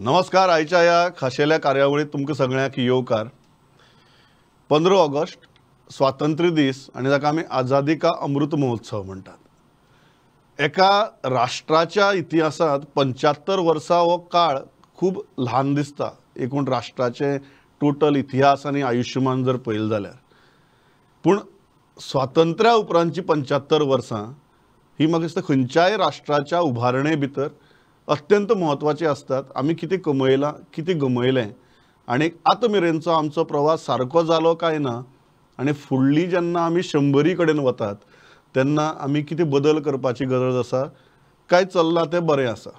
नमस्कार. आयच्या ह्या खाशेल्या कार्यावळीत तुमकां सगळ्यांक येवकार. 15 ऑगस्ट स्वातंत्र्य दीस आनी ताका आमी आझादी का अमृत महोत्सव म्हणटात. एका राष्ट्राच्या इतिहासांत 75 वर्सां हो काळ खूब ल्हान दिसता, एकूण राष्ट्राचें टोटल इतिहास आनी आयुश्यमान जर पळयलें जाल्यार. पूण स्वातंत्र्या उपरांतची 75 वर्सां ही म्हाका दिसता खंयच्याय राष्ट्राच्या उभारणे भितर अत्यंत म्हत्वाची आसतात. आमी कितें कमयलां, कितें गमयलें आनी आतां मेरेनचो आमचो प्रवास सारको जालो काय ना, आनी फुडली जेन्ना आमी 100 कडेन वतात तेन्ना आमी कितें बदल करपाची गरज आसा, काय चल्लां तें बरें आसा,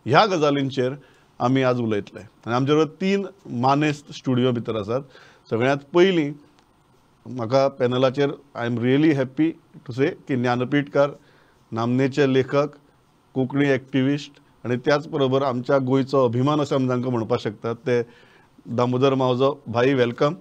ह्या गजालींचेर आमी आज उलयतले. आनी आमचे बरोबर 3 मानेस्त स्टुडियो भितर आसात. सगळ्यांत पयलीं म्हाका पॅनलाचेर I am really happy to say की ज्ञानपीठकार, नामनेचे लेखक, कोंकणी एक्टिविस्ट आनी त्याच बरोबर आमच्या गोंयचो अभिमान अशें आमी तांकां म्हणपाक शकतात ते दामोदर मावजो भाई, welcome.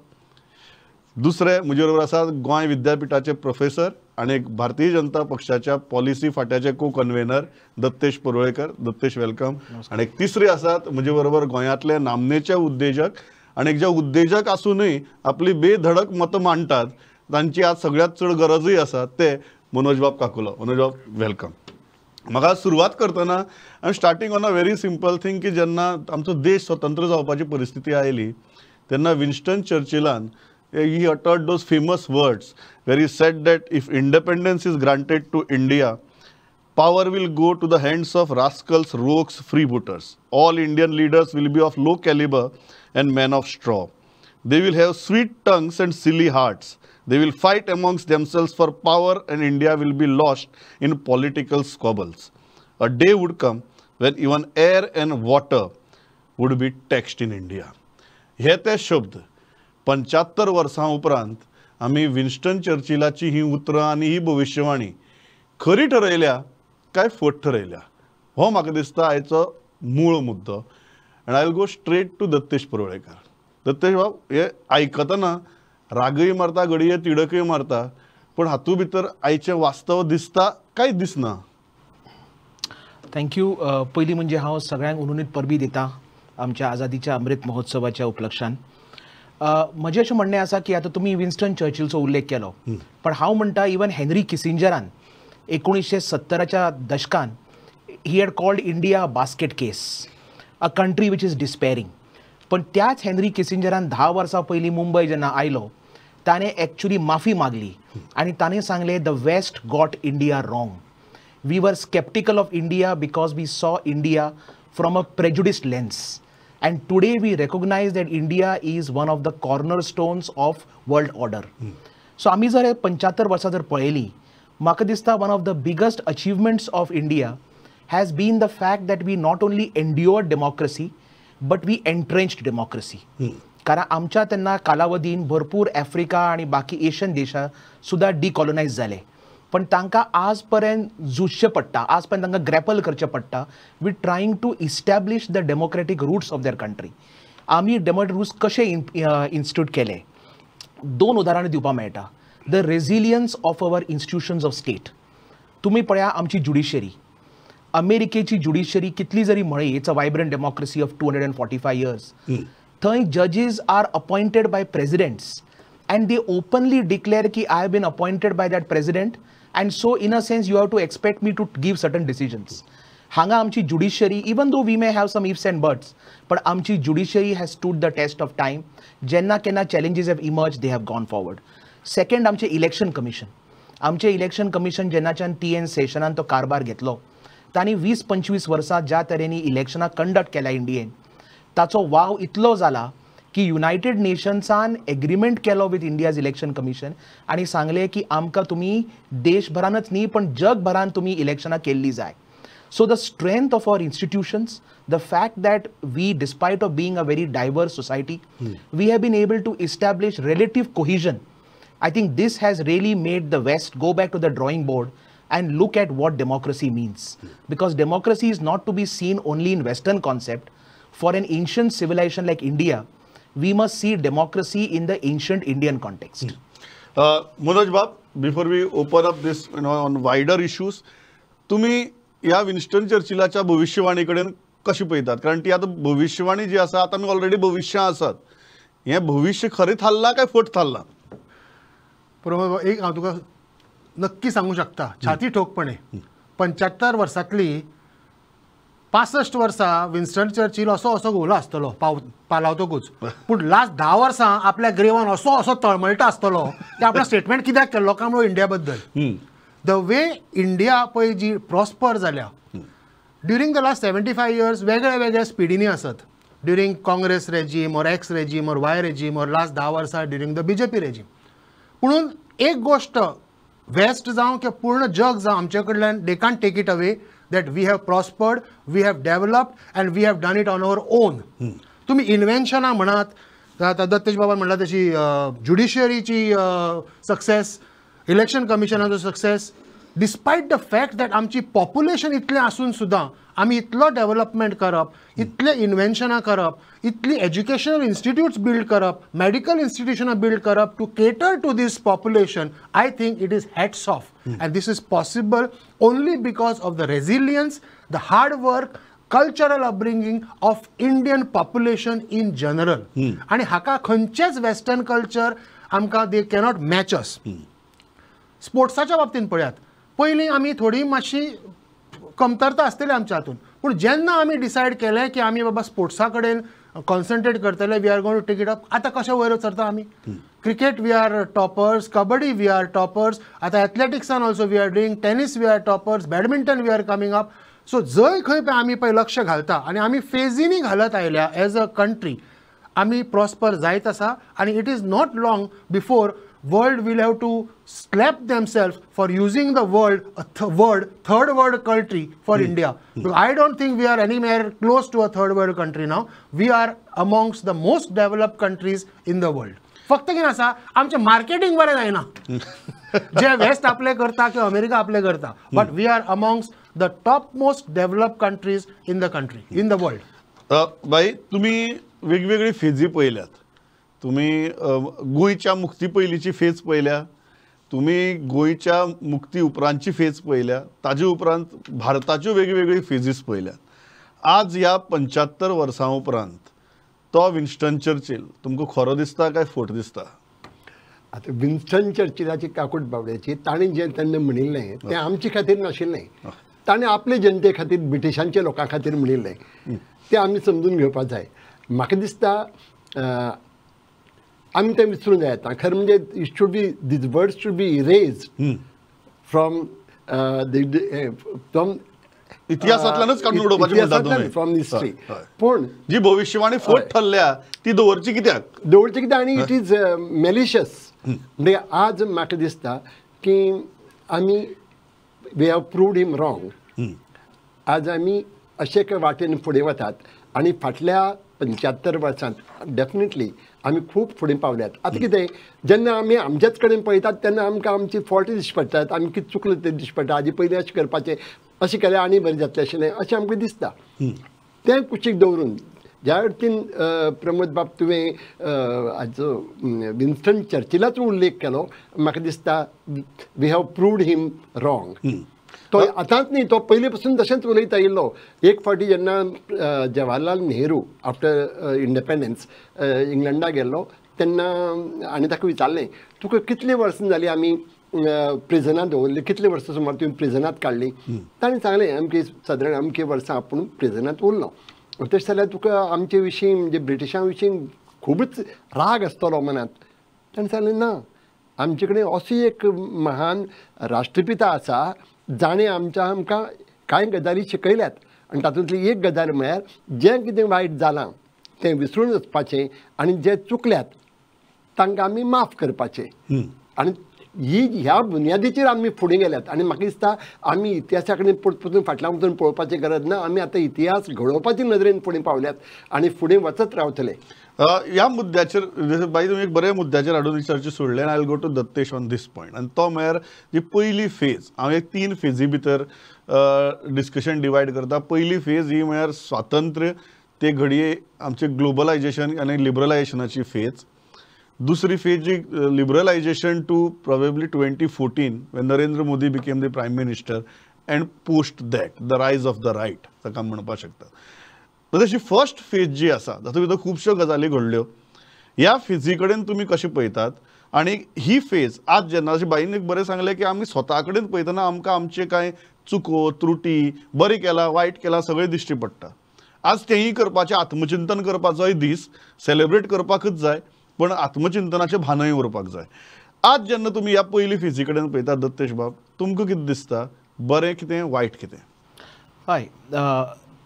दुसरे म्हजे बरोबर आसात गोंय विद्यापिठाचे प्रोफेसर आनी एक भारतीय जनता पक्षाच्या पॉलिसी फाट्याचे को कन्व्हेनर दत्तेश परुळेकर. दत्तेश, welcome. आनी एक तिसरे आसात म्हजे बरोबर गोंयांतले नामनेचे उद्देजक आनी जे उद्देजक आसूनय आपली बेधडक मतां मांडटात, तांची आज सगळ्यांत चड गरजूय आसा, ते मनोजबाब काकुलो. मनोजबाब, welcome. म्हाका सुरवात करतना I am starting on a very simple thing की जेन्ना आमचो देश स्वतंत्र जावपाची परिस्थिती आयली तेन्ना Winston चर्चिलान he uttered those famous words where he said that if independence is granted to India, power will go to the hands of rascals, rogues, freebooters. All Indian leaders will be of low caliber and men of straw. They will have sweet tongues and silly hearts. They will fight amongst themselves for power and India will be lost in political squabbles. A day would come when even air and water would be taxed in India. हे ते शब्द 75 वर्सां उपरांत आमी Winston चर्चिलाची ही उतरां आनी ही भविश्यवाणी खरी ठरयल्या काय फट ठरयल्या, हो म्हाका दिसता आयचो मूळ मुद्दो. आनी I will go straight to Dattesh Parulekar. Dattesh बाब, हे आयकतना रागय मारता, घडये तिडकय मारता, पूण हातूंत भितर आयचें वास्तव दिसता काय दिसना? Thank you. पयलीं म्हणजे हांव सगळ्यांक उनुनीत परबी दिता आमच्या आझादीच्या अमृत महोत्सवाच्या उपलक्षान. म्हजें अशें म्हणणें आसा की आतां तुमी विन्स्टन चर्चिलचो उल्लेख केलो, पण हांव म्हणटा इवन हेनरी किसिंजरान 1970च्या दशकान he had called India a basket case, a country which is despairing. पण त्याच हेनरी किसिंजरान 10 वर्सां पयलीं मुंबय जेन्ना आयलो ताणें एक्चुली माफी मागली आनी ताणें सांगलें the West got India wrong. We were sceptical of India because we saw India from a prejudiced lens. And today we recognize that India is one of the cornerstones of world order. So आमी जर 75 वर्सां जर पळयली, म्हाका दिसता one of the biggest achievements of India has been the fact that we not only endured democracy, but we entrenched democracy. कारण आमच्या तेन्ना कालावधीन भरपूर आफ्रिका आनी बाकी एशियन देशां सुद्दां डिकॉलोनायज जाले, पण तांकां आज पर्यंत झुजचें पडटा, आज पर्यंत तांकां ग्रॅपल करचें पडटा with trying to establish the democratic roots of their country. आमी डेमोक्रेटिक रूट्स कशे इन्स्टिट्यूट केले, 2 उदाहरणां दिवपाक मेळटा. The resilience of our institutions of state. तुमी पळया आमची ज्युडिशरी, अमेरिकेची ज्युडिशरी कितली जरी म्हळी it's a vibrant democracy of 245 years, थंय जजीस are appointed by presidents and they openly declare की I have been appointed by that president and so in a sense you have to expect me to give certain decisions. हांगा आमची judiciary, even though we may have some ifs and buts, पण आमची judiciary has stood the test of time. जेन्ना केन्ना challenges have emerge, they have gone forward. Second, आमचें election commission. आमचें election commission जेन्नाच्यान T N सेशनान तो कारभार घेतलो, तांणी 20-25 वर्सां ज्या तरेनी इलेक्शनां कंडक्ट केल्या इंडियेन, ताचो वाव इतलो जाला की युनायटेड नेशन्सान एग्रीमेंट केलो विथ इंडियाज इलेक्शन कमिशन आनी सांगलें की आमकां तुमी देशभरानच न्ही पण जगभरान तुमी इलेक्शनां केल्लीं जाय. So the strength of our institutions, the fact that we, despite of being a very diverse society, we have been able to establish relative cohesion. I think this has really made the West go back to the drawing board and look at what democracy means. Because democracy is not to be seen only in Western concept. For an ancient civilization like India, we must see democracy in the ancient Indian context. Manoj Bab, before we open up this, you know, on wider issues, तुम्ही या Winston चर्चिलाच्या भविष्यवाणी कडेन कशी पळयतात? कारण ती आतां भविश्यवाणी जी आसा, आतां आमी ऑलरेडी भविश्यां आसात, हें भविश्य खरें थारलां काय फट थारलां? बरोबर, एक हांव तुका नक्की सांगू शकता छाती ठोकपणे, 75 वर्सांतली 65 वर्सां विन्स्टन चर्चिल असो असो घुंवलो आसतलो पालावतकूच, पूण लास्ट 10 वर्सां आपल्या ग्रेवान असो असो तळमळटा आसतलो की आपलो स्टेटमेंट कित्याक केल्लो काय म्हणून इंडिया बद्दल. The way India पळय जी प्रॉस्पर जाल्या ड्युरींग the last 75 years वेगळ्या वेगळ्या स्पिडीनी आसत, during Congress regime or X regime or Y regime or last 10 वर्सां during the BJP regime. पुणून एक गोश्ट वेस्ट जावं किंवा पूर्ण जग जावं आमचे कडल्यान they can't take it away that we have prospered, we have developed and we have done it on our own. तुम्ही इन्व्हेन्शनां म्हणात, आतां दत्तेश बाबान म्हणला तशी ज्युडिशियरीची सक्सेस, इलेक्शन कमिशनाचो success, despite the fact that आमची पॉप्युलेशन इतलें आसून सुद्दां आमी इतलो डेव्हलपमेंट करप, इतलें इन्व्हेन्शनां करप, इतली एज्युकेशनल इन्स्टिट्यूट्स बिल्ड करप, मेडिकल इन्स्टिट्युशनां बिल्ड करप to cater to this population, I think it is hats off. And this is possible only because of the resilience, the hard work, cultural upbringing of Indian population in general. आनी हाका खंयचेच western culture आमकां they cannot match अस. स्पोर्ट्साच्या बाबतींत पळयात, पयलीं आमी थोडी मातशी कमतरता आसतली आमच्या हातून, पूण जेन्ना आमी डिसायड केलें की आमी बाबा स्पोर्ट्सा कडेन कॉन्सन्ट्रेट करतले, we are going to take it up. आतां कशें वयर चलता आमी, cricket we are toppers, kabaddi we are toppers, आतां एथलेटिक्सान also we are doing, tennis we are toppers, badminton we are coming up. So जंय खंय पळय आमी पळय लक्ष घालता आनी आमी फेजीनी घालत आयल्या एज अ कंट्री, आमी प्रॉस्पर जायत आसा. आनी it is not long before world will have to slap themselves for using the word third world country for India. I don't think we are anywhere close to a third world country now. We are amongst the most developed countries in the world. फक्त कितें आसा, आमचें marketing बरें जायना, जे waste आपले करता किंवा America आपले करता, but we are amongst the top most developed countries in the country, in the world. बाई, तुमी वेगवेगळी फेजी पळयल्यात, तुमी गोंयच्या मुक्ती पयलींची फेज पळयल्या, तुमी गोंयच्या मुक्ती उपरांतची फेज पळयल्या, ताजे उपरांत भारताच्यो वेगवेगळी फेजीस पळयल्यात. आज ह्या 75 वर्सां उपरांत तो विन्स्टन चर्चिल तुमकां खरो दिसता काय फट दिसता? आतां विन्स्टन चर्चिलाची काकूट बावड्याची, ताणें जें तेन्ना म्हणिल्लें तें आमचे खातीर नाशिल्लें, ताणें आपले जनते खातीर, ब्रिटिशांच्या लोकां खातीर म्हणिल्लें, तें आमी समजून घेवपाक जाय. म्हाका दिसता आमी तें विसरून जाय. खरें म्हणजे it should be, these words should be erased from from इतिहासांतल्यानच काडून उडोवपाचें म्हणटा तुमी, फ्रॉम हिस्ट्री. पूण जी भविश्यवाणी फट ठरल्या ती दवरची कित्याक, दवरची कित्याक? आनी it is malicious. म्हणजे आज म्हाका दिसता की आमी we have proved him wrong. आज आमी अशे एके वाटेन फुडें वतात आनी फाटल्या 75 वर्सांत डेफिनेटली आमी खूब फुडें पावल्यात. आतां कितें, जेन्ना आमी आमच्याच कडेन पळयतात तेन्ना आमकां आमची फॉल्ट दिश्टी पडटात, आमी कितें चुकलें तें दिश्टी पडटा, हाजे पयलीं अशें करपाचें, अशें केल्यार आनी बरें जातलें आशिल्लें अशें आमकां दिसता. तें कुशीक दवरून ज्या अर्थीन प्रमोद बाब तुवें हाजो विन्स्टन चर्चिलाचो उल्लेख केलो, म्हाका दिसता we have proved him wrong. तो आतांच न्ही, तो पयलीं पासून तशेंच उलयत आयिल्लो. एक फावटी जेन्ना जवाहरलाल नेहरू आफ्टर इंडिपेंडन्स इंग्लंडाक गेल्लो तेन्ना आनी ताका विचारलें, तुका कितलीं वर्सां जालीं आमी प्रिजनांत दवरली, कितलीं वर्सां सुमार तुवें प्रिजनांत काडलीं? ताणें सांगलें, अमकी सादारण अमके वर्सां आपूण प्रिजनांत उरलो. तशें जाल्यार तुका आमचे विशीं म्हणजे ब्रिटिशां विशीं खुबूच राग आसतलो मनांत. ताणें सांगलें, ना, आमचे कडेन असो एक महान राष्ट्रपिता आसा जाणें आमच्या आमकां कांय गजाली शिकयल्यात आनी तातूंतली एक गजाल म्हळ्यार जें कितें वायट जालां तें विसरून वचपाचें आनी जे चुकल्यात तांकां आमी माफ करपाचें. आनी ही ह्या बुन्यादीचेर आमी फुडें गेल्यात. आनी म्हाका दिसता आमी इतिहासा कडेन परतून फाटल्यान वचून पळोवपाची गरज ना, आमी आतां इतिहास घडोवपाचे नदरेन फुडें पावल्यात आनी फुडें वचत रावतले. ह्या मुद्द्याचेर बाई तुमी एक बऱ्या मुद्द्याचेर हाडून विचारचें सोडलें. I will go to Dattesh on this point. आनी तो म्हळ्यार जी पयली फेज, हांव एक 3 फेजी भितर डिस्कशन डिवायड करता. पयली फेज ही म्हळ्यार स्वातंत्र्य ते घडये आमचें ग्लोबलायजेशन आनी लिबरलायजेशनाची फेज. दुसरी phase ji liberalisation to probably 2014 when Narendra Modi became the prime minister and post that the rise of the right ताका म्हणपाक शकता. तशी फर्स्ट फेज जी आसा तातूंत भितर खुबश्यो गजाली घडल्यो. ह्या फेजी कडेन तुमी कशें पळयतात आनी ही फेज आज जेन्ना अशें बाईन एक बरें सांगलें की आमी स्वता कडेन पळयतना आमकां आमचे कांय चुको त्रुटी बरें केलां वायट केलां सगळें दिश्टी पडटा. आज तेंय करपाचें आत्मचिंतन करपाचोय दीस सेलेब्रेट करपाकूच जाय पण आत्मचिंतनाचें भानय उरपाक जाय. आज जेन्ना तुमी ह्या पयली फेजी कडेन पळयतात दत्तेश बाब, तुमकां कितें दिसता, बरें कितें वायट कितें? हय,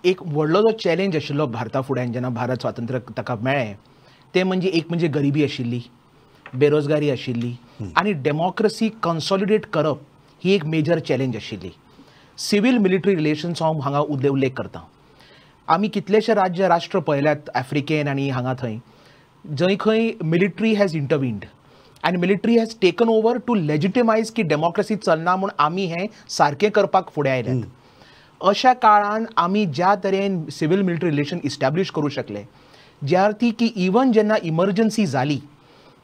एक व्हडलो जो चॅलेंज आशिल्लो भारता फुड्यान जेन्ना भारत स्वातंत्र्य ताका मेळ्ळें तें म्हणजे एक म्हणजे गरिबी आशिल्ली, बेरोजगारी आशिल्ली आनी डेमोक्रसी कन्सॉलिडेट करप ही एक मेजर चॅलेंज आशिल्ली. सिवील मिलिटरी रिलेशन्स हांव हांगा उल्लेख करता. आमी कितलेशे राज्य राष्ट्र पळयल्यात आफ्रिकेन आनी हांगा थंय जंय खंय मिलिटरी हॅज इंटरविन्ड आनी military has taken over to legitimise की डेमोक्रसी चलना म्हूण आमी हें सारकें करपाक फुडें आयल्यात. अशा काळान आमी ज्या तरेन सिवील मिलिटरी रिलेशन इस्टॅब्लिश करूं शकले, ज्या अर्थी की इवन जेन्ना इमर्जन्सी जाली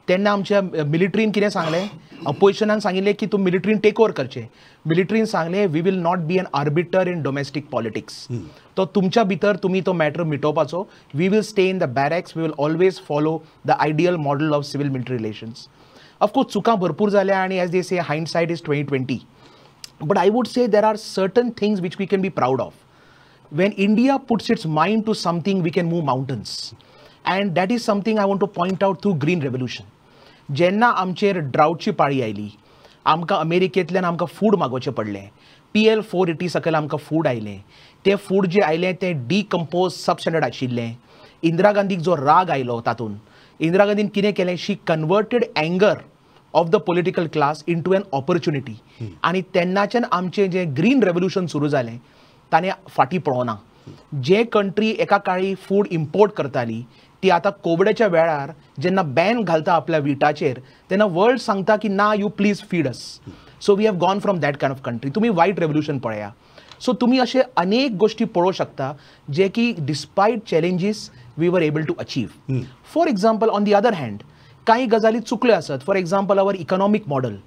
तेन्ना आमच्या मिलिटरीन कितें सांगलें, अपोजिशनान सांगिल्लें की तूं मिलिटरीन टेक ओवर करचें. मिलिटरीन सांगलें we will not be an arbiter in domestic politics, तो तुमच्या भितर तुमी तो matter मिटोवपाचो, we will stay in the barracks, we will always follow the ideal model of civil military relations. Of course चुकां भरपूर जाल्या आनी as they say hindsight is 20/20, but I would say there are certain things which we can be proud of. When India puts its mind to something, we can move mountains. And that is something I want to point out through Green Revolution. जेन्ना आमचेर ड्रावटची पाळी आयली, आमकां अमेरिकेंतल्यान आमकां food मागोवचें पडलें, PL 480 सकयल आमकां food आयलें, तें फूड जें आयलें तें डिकम्पोज सबस्टँडर्ड आशिल्लें. इंदिरा गांधीक जो राग आयलो तातूंत इंदिरा गांधीन कितें केलें, she converted anger of the political class into an opportunity. आनी तेन्नाच्यान आमचें जें ग्रीन रेवोल्युशन सुरू जालें ताणें फाटीं पळोवना. जे कंट्री एका काळी फूड इम्पोर्ट करताली ती आतां कोविडाच्या वेळार जेन्ना बॅन घालता आपल्या विटाचेर तेन्ना वर्ल्ड सांगता की ना, you please feed us. So we have gone from that kind of country. तुमी वायट रेवोल्युशन पळया. सो तुमी अशे अनेक गोश्टी पळोवंक शकता जे की despite challenges we were able to achieve. For example, on the other hand कांय गजाली चुकल्यो आसत. For example, our economic model,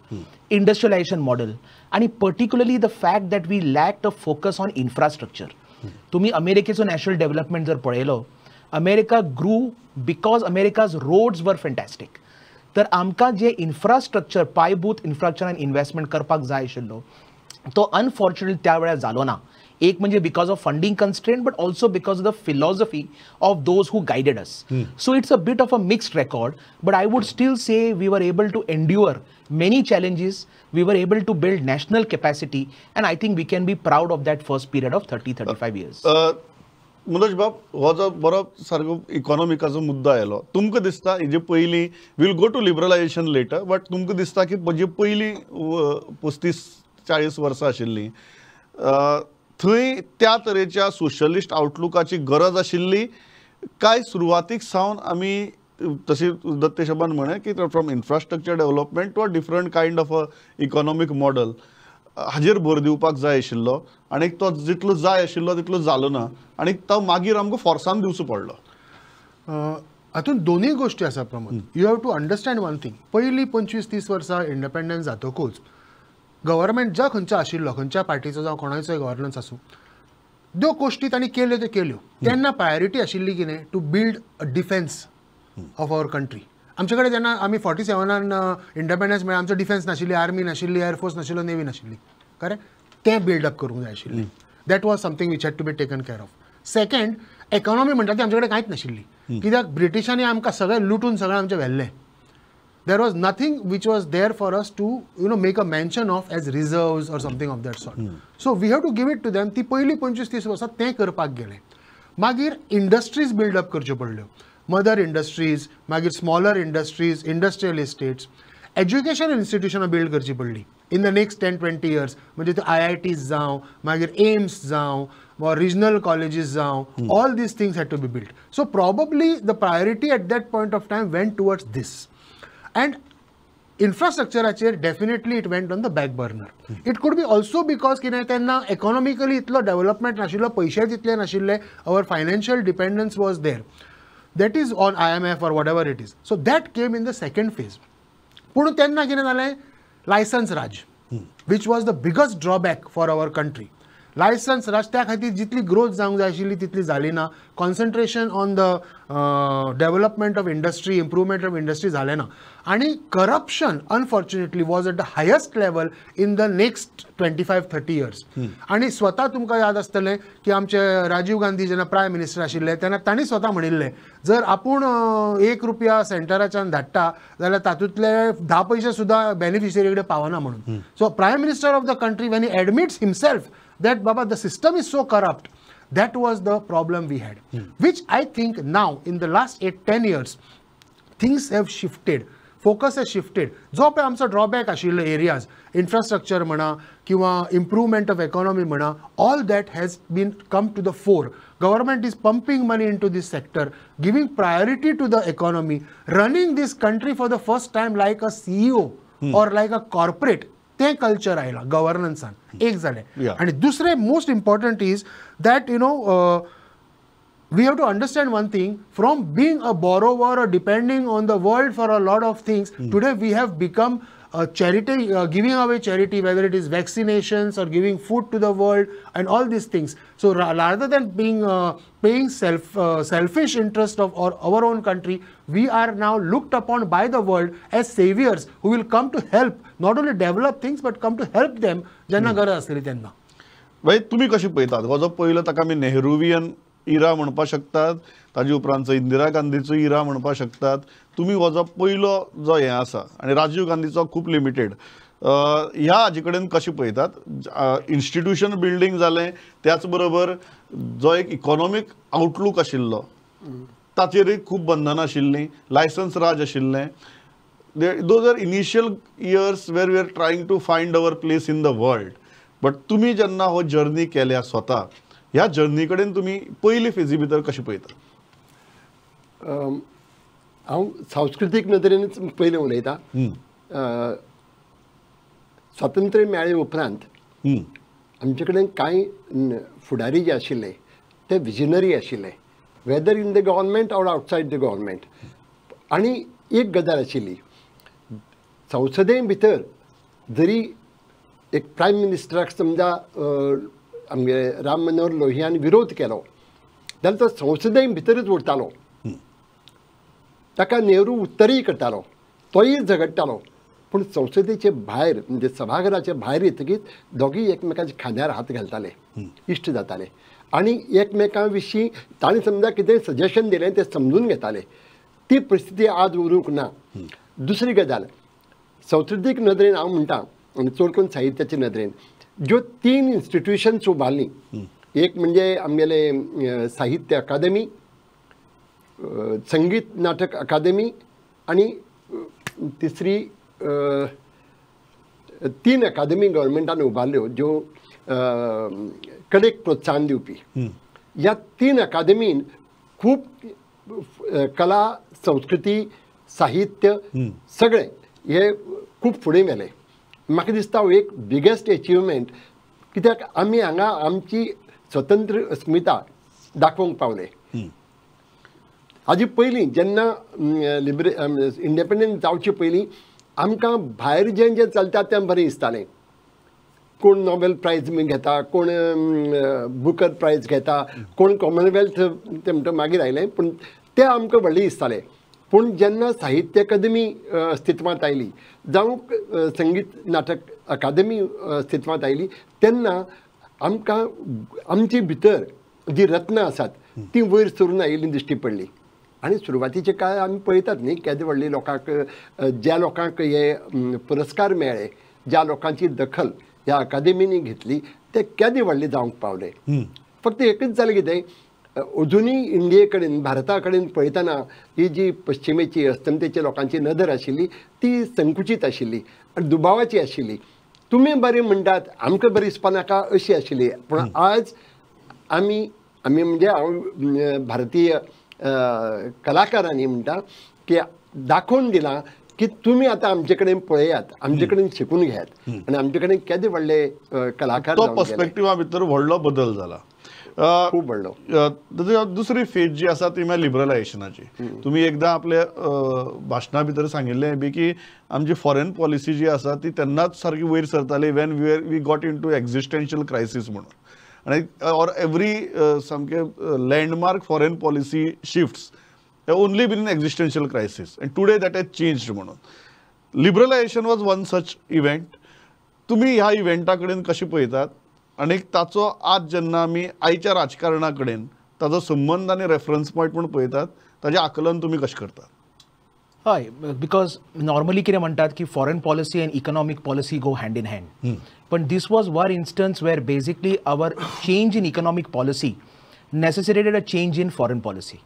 industrialisation model आनी particularly the fact that we lacked a focus on infrastructure. तुमी अमेरिकेचो नॅशनल डेव्हलपमेंट जर पळयलो, America grew because America's roads were fantastic. तर आमकां जें इन्फ्रास्ट्रक्चर, पायभूत इन्फ्रास्ट्रक्चरान इन्वेस्टमेंट करपाक जाय आशिल्लो तो अनफॉर्च्युनेटली त्या वेळार जालो ना. एक म्हणजे because of funding constraint, but also because of the philosophy of those who guided us. So it's a bit of a mixed record, but I would still say we were able to endure many challenges, we were able to build national capacity, and I think we can be proud of that first period of 30-35 years. Manoj बाब, हो जो बरो सारको इकॉनॉमिकाचो मुद्दो आयलो, तुमकां दिसता हेजे पयलीं we'll go to liberalisation later, but तुमकां दिसता की जे पयलीं 35-40 वर्सां आशिल्लीं थंय त्या तरेच्या सोशलिस्ट आउटलुकाची गरज आशिल्ली काय सुरवातीक सावन आमी तशी दत्तेशबान म्हळें की from infrastructure development to a different kind of a economic model हाजेर भर दिवपाक जाय आशिल्लो आनी तो जितलो जाय आशिल्लो तितलो जालो ना आनी तो मागीर आमकां फोर्सान दिवचो पडलो? हातूंत दोनूय गोश्टी आसा Pramod. You have to understand one thing. पयलीं 25-30 वर्सां इंडिपेंडन्स जातकूच गव्हर्मेंट ज्या खंयचो आशिल्लो, खंयच्या पार्टीचो जावं कोणाचोय गव्हर्नन्स आसूं, त्यो गोश्टी तांणी केल्यो त्यो केल्यो. तेन्ना प्रायोरिटी आशिल्ली कितें, to build a defence of our country. आमचे कडेन जेन्ना आमी 47 इंडिपेंडन्स मेळ्ळें, आमचो डिफेन्स नाशिल्ली, आर्मी नाशिल्ली, एअरफोर्स नाशिल्लो, नेवी नाशिल्ली, करेक्ट? तें बिल्डअप करूंक जाय आशिल्लें. That was something which had to be taken care of. Second, economy म्हणटा ती आमचे कडेन कांयच नाशिल्ली, कित्याक ब्रिटिशांनी आमकां सगळें लुटून सगळें आमचें व्हेल्लें. There was nothing which was there for us to, you know, make a mention of as reserves or something of that sort. So we have to give it to them. ती पयलीं 25-30 वर्सां तें करपाक गेलें. मागीर इंडस्ट्रीज बिल्डअप करच्यो पडल्यो, mother industries, मागीर smaller industries, industrial estates, education इन्स्टिट्युशनां build करची पडली in the next 10-20 years. म्हणजे ते IITs जावं, मागीर एम्स जावं, or regional colleges जावं, all these things had to be built. So probably the priority at that point of time went towards this. And infrastructure definitely it went on the back burner. It could be also because कितें तेन्ना economically इतलो development नाशिल्लो, पयशे तितले नाशिल्ले, our financial dependence was there. That is on IMF or whatever it is. So that came in the second phase. पूण तेन्ना कितें जालें, licence Raj, which was the biggest drawback for our country. Licence raj त्या खातीर जितली growth जावंक जाय आशिल्ली तितली जाली ना. Concentration on the development of industry, improvement of industry जालें ना. आनी corruption unfortunately was at the highest level in the next 25-30 years. आनी स्वता तुमकां याद आसतलें की आमचे राजीव गांधी जेन्ना प्रायम मिनिस्टर आशिल्ले तेन्ना तांणी स्वता म्हणिल्लें जर आपूण 1 रुपया सेंटराच्यान धाडटा जाल्यार तातूंतले 10 पयशे सुद्दां बेनिफिशरी कडेन पावना म्हणून. So prime minister of the country when he admits himself that Baba the system is so corrupt, that was the problem we had, which I think now in the last 8-10 years things have shifted, focus has shifted. जो पळय आमचो drawback आशिल्लो areas, infrastructure म्हणा किंवा improvement of economy म्हणा, all that has been come to the fore. Government is pumping money into this sector, giving priority to the economy, running this country for the first time like a CEO or like a corporate. तें culture आयलां गव्हर्नन्सान एक जालें. आनी दुसरें most important is that you know we have to understand one thing, from being a borrower or depending on the world for a lot of things, today we have become a charity, giving away charity, whether it is vaccinations or giving food to the world and all these things. So rather than being paying selfish interest of our own country, we are now looked upon by the world as saviors who will come to help, not only develop things but come to help them जेन्ना गरज आसतली तेन्ना. बाई तुमी कशें पळयतात हो जो पयलो ताका आमी नेहरूवियन इरा म्हणपाक शकतात, ताजे उपरांतचो इंदिरा गांधीचो इरा म्हणपाक शकतात, तुमी हो जो पयलो जो हें आसा आनी राजीव गांधीचो खूब लिमिटेड, ह्या हाजे कडेन कशें पळयतात? इन्स्टिट्यूशन बिल्डींग जालें, त्याच बरोबर जो एक इकॉनॉमीक आउटलूक आशिल्लो ताचेरूय खूब बंधनां आशिल्लीं, लायसन्स राज आशिल्लें. Those are initial years where we are trying to find our place in the world. But तुमी जेन्ना हो जर्नी केल्या स्वता, ह्या जर्नी कडेन तुमी पयली फेजी भितर कशें पळयता? हांव सांस्कृतीक नदरेनच पयलें उलयता. स्वातंत्र्य मेळ्ळे उपरांत आमचे कडेन कांय फुडारी जे आशिल्ले ते विजनरी आशिल्ले, whether in the government or outside the government. आनी एक गजाल आशिल्ली, संसदे भितर जरी एक प्रायम मिनिस्टराक समजा आमगे राम मनोहर लोहियान विरोध केलो जाल्यार तो संसदे भितरूच उरतालो, ताका नेहरू उत्तरय करतालो, तोय झगडटालो. पूण संसदेचे भायर म्हणजे सभाघराचे भायर येतकीच दोगीय एकमेकांच्या खांद्यार हात घालताले, इश्ट जाताले आनी एकमेकां विशीं ताणें समजा कितें सजेशन दिलें तें समजून घेताले. ती परिस्थिती आज उरूंक ना. दुसरी गजाल, संस्कृतीक नदरेन हांव म्हणटा आनी चड करून साहित्याचे नदरेन ज्यो 3 इन्स्टिट्युशन्स उबारलीं, एक म्हणजे आमगेलें साहित्य अकादेमी, संगीत नाटक अकादेमी आनी तिसरी 3 अकादेमी गव्हर्मेंटान उबारल्यो ज्यो कलेक प्रोत्साहन दिवपी. ह्या 3 अकादेमीन खूब कला, संस्कृती, साहित्य सगळें हे खूब फुडें व्हेलें. म्हाका दिसता हो एक बिगेस्ट एचिवमेंट, कित्याक आमी हांगा आमची स्वतंत्र अस्मिता दाखोवंक पावले. हाजे पयलीं जेन्ना इंडिपेंडंट जावचे पयलीं आमकां भायर जें जें चलता तें बरें दिसतालें. कोण नोबेल प्रायज बी घेता, कोण बुकर प्रायज घेता, कोण कॉमनवेल्थ तें म्हणटा मागीर आयलें, पूण तें आमकां व्हडलें दिसतालें. पूण जेन्ना साहित्य अकादेमी अस्तित्वांत आयली जावं संगीत नाटक अकादेमी अस्तित्वांत आयली तेन्ना आमकां आमचे भितर जी रत्नां आसात ती वयर सरून आयिल्ली दिश्टी पडली. आनी सुरवातीचे काळ आमी पळयतात न्ही केदे व्हडले लोकांक, ज्या लोकांक हे पुरस्कार मेळ्ळे, ज्या लोकांची दखल ह्या अकादेमींनी घेतली ते केदे व्हडले जावंक पावले. फक्त एकच जालें कितें, अजुनूय इंडिये कडेन, भारता कडेन पळयतना ही जी पश्चिमेची अस्तंतेच्या लोकांची नदर आशिल्ली ती संकुचीत आशिल्ली आनी दुबावाची आशिल्ली. तुमी बरें म्हणटात आमकां बरें दिसपा नाका अशी आशिल्ली. पूण आज आमी आमी म्हणजे हांव भारतीय कलाकारांनी म्हणटा की दाखोवन दिलां की तुमी आतां आमचे कडेन पळयात, आमचे कडेन शिकून घेयात आनी आमचे कडेन केदे व्हडले कलाकार. तो पर्सपेक्टिवा भितर व्हडलो बदल जाला, खूब व्हडलो. दुसरी फेज जी आसा ती म्हळ्यार लिबरलायजेशनाची. तुमी एकदां आपल्या भाशणा भितर सांगिल्लें बी की आमची फॉरेन पॉलिसी जी आसा ती तेन्नाच सारकी वयर सरताली when we got into existential crisis म्हणून. आनी ऑर एवरी सामके landmark foreign policy shifts have only been in existential crisis and today that has changed. म्हणून liberalisation was one such event. तुमी ह्या इव्हेंटा कडेन कशें पळयतात आनी ताचो आज जेन्ना आमी आयच्या राजकारणा कडेन ताजो संबंद आनी रेफरन्स पॉयंट म्हूण पळयतात ताजें आकलन तुमी कशें करतात? हय, because normally कितें म्हणटात की foreign policy and economic policy go hand in hand, पण this was one instance where basically our change in economic policy necessitated a change in foreign policy.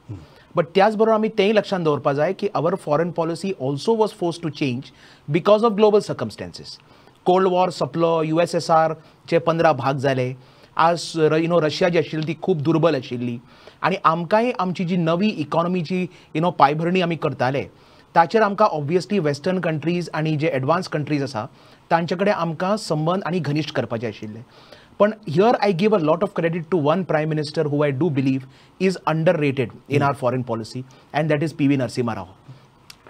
But त्याच बरोबर आमी तेंय लक्षांत दवरपा जाय की our foreign policy also was forced to change because of global circumstances. Cold war सोंपलो, USSR चे 15 भाग जाले, आज you know Russia जी आशिल्ली ती खूब दुर्बल आशिल्ली आनी आमकांय आमची जी नवी इकॉनॉमीची you know पायभरणी आमी करताले ताचेर आमकां ऑब्वियसली वेस्टर्न कंट्रीज आनी जे एडवान्स कंट्रीज आसा तांचे कडेन आमकां संबंद आनी घनिश्ट करपाचे आशिल्ले. पण here I give a lot of credit to one prime minister who I do believe is underrated in our foreign policy and that is P V. Narasimha Rao.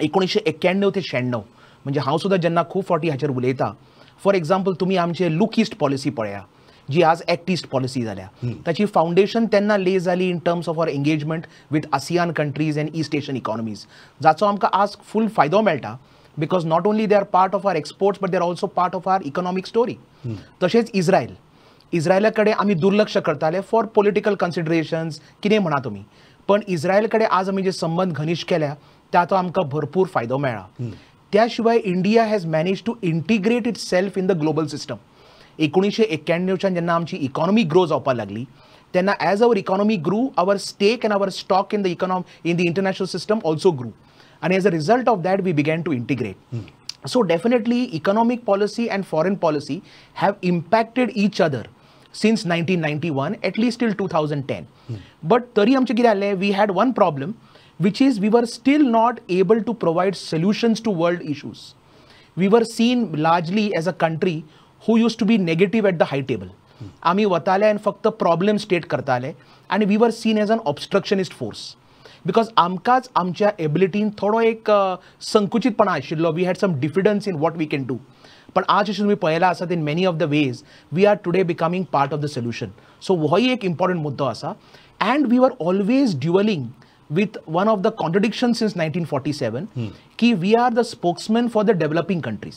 1991 ते 96 म्हणजे हांव सुद्दां जेन्ना खूब फावटी हाचेर उलयता, फॉर एग्जाम्पल तुमी आमचे लूक ईस्ट पॉलिसी पळया जी आज एक्ट ईस्ट पॉलिसी जाल्या, ताची फावंडेशन तेन्ना ले जाली in terms of our engagement with ASEAN countries and East Asian economies, जाचो आमकां आज फूल फायदो मेळटा because not only they are part of our exports but they are also part of our economic story. तशेंच इस्रायल, इस्रायला कडेन आमी दुर्लक्ष करताले फॉर पॉलिटिकल कन्सिडरेशन्स कितें म्हणा तुमी, पण इस्रायल कडेन आज आमी जे संबंद घनिश्ट केल्या ताचो आमकां भरपूर फायदो मेळ्ळा. त्या शिवाय India has manage to integrate itself in the global system. 1991च्यान जेन्ना आमची इकॉनॉमी ग्रो जावपाक लागली तेन्ना as our economy grew our stake and our stock in the in the international system also grew आनी as a result of that we began to integrate. So definitely economic policy and foreign policy have impacted each other since 1991 at least till 2010. But तरी आमचें कितें जालें, we had one problem which is we were still not able to provide solutions to world issues. We were seen largely as a country who used to be negative at the high table. आमी वताले आनी फक्त problem state करताले आनी we were seen as an obstructionist force because आमकांच आमच्या एबिलिटीन थोडो एक संकुचितपणा आशिल्लो. We had some diffidence in what we can do. पण आज अशें तुमी पळयलां आसत in many of the ways we are today becoming part of the solution. So होय एक इम्पॉर्टंट मुद्दो आसा. And we were always duelling with one of the contradictions since 1947 की we are the spokesman for the developing countries.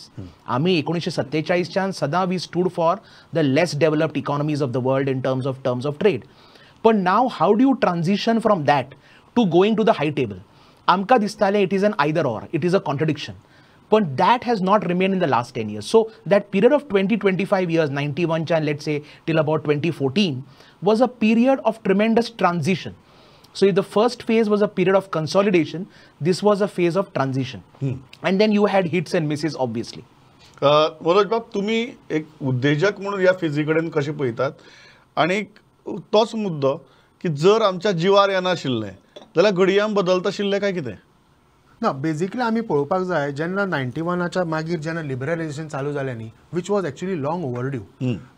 आमी 1947च्यान सदां we stood for the less developed economies of the world in terms of trade. पण now how do you transition from that to going to the high table? आमकां दिसतालें it is an either or, it is a contradiction. पण that has not remain in the last 10 years. So that period of 20-25 years, 91च्यान let's say till about 2014 was a period of tremendous transition. So if the first phase was a period of consolidation, this was a phase of transition. And then you had hits and misses obviously. Manoj बाब, तुम्ही एक उद्देजक म्हणून या फेजी कडेन कशें पळयतात आनी तोच मुद्दो की जर आमच्या जिवार येनाशिल्लें जाल्यार घडये आमी बदलता आशिल्लें काय कितें? ना, बेजिकली आमी पळोवपाक जाय जेन्ना 91च्या मागीर जेन्ना लिबरलायझेशन चालू जालें न्ही, which was actually long overdue.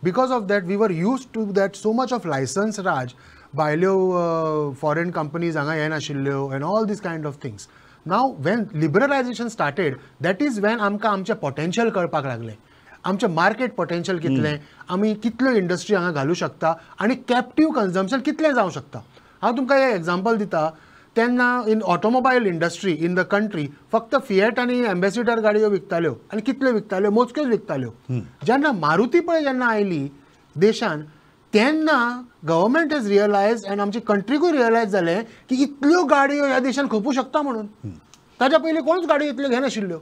Because of that we were used to that so much of licence Raj, भायल्यो foreign companies हांगा येनाशिल्ल्यो and all these kind of things. Now when liberalisation started that is when आमकां आमचें potential कळपाक लागलें, आमचें market potential कितलें, आमी कितल्यो industry हांगा घालूं शकता आनी कॅप्टीव कन्जम्पशन कितलें जावं शकता. हांव तुमकां एक एग्जाम्पल दिता. तेन्ना in automobile industry in the country फक्त फिएट आनी एम्बेसिडर गाडयो विकताल्यो आनी कितल्यो विकताल्यो, मोजक्योच विकताल्यो. जेन्ना मारुती पळय जेन्ना आयली देशान तेन्ना गव्हर्मेंट हॅज रियलायज आनी आमची कंट्रीकूय रियलायज जालें की इतल्यो गाडयो ह्या देशान खपूं शकता म्हणून. ताच्या पयलीं कोणूच गाडयो इतल्यो घेनाशिल्ल्यो.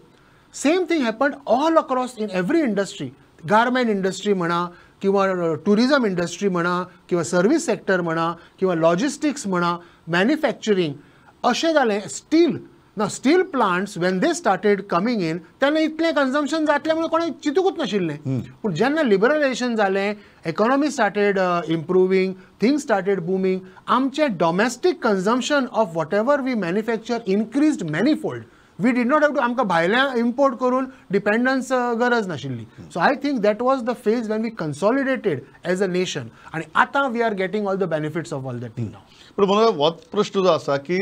Same thing happened all across in every industry. Garment industry म्हणा किंवा टुरिझम इंडस्ट्री म्हणा किंवा सर्वीस सेक्टर म्हणा किंवा लॉजिस्टिक्स म्हणा, मॅन्युफॅक्चरींग अशें जालें. स्टील ना, steel plants when they started coming in तेन्ना इतलें कन्जम्पशन जातलें म्हणून कोणें चिंतूकूच नाशिल्लें. पूण जेन्ना लिबरलायझेशन जालें, economy started improving, things started booming, आमचें domestic consumption of whatever we manufacture increased manifold. We did not have to आमकां भायल्यान इम्पोर्ट करून डिपेंडन्स गरज नाशिल्ली. So I think that was the phase when we consolidated as a nation आनी आतां we are getting all the benefits of all that thing now. पूण म्हणून होच प्रश्न जो आसा की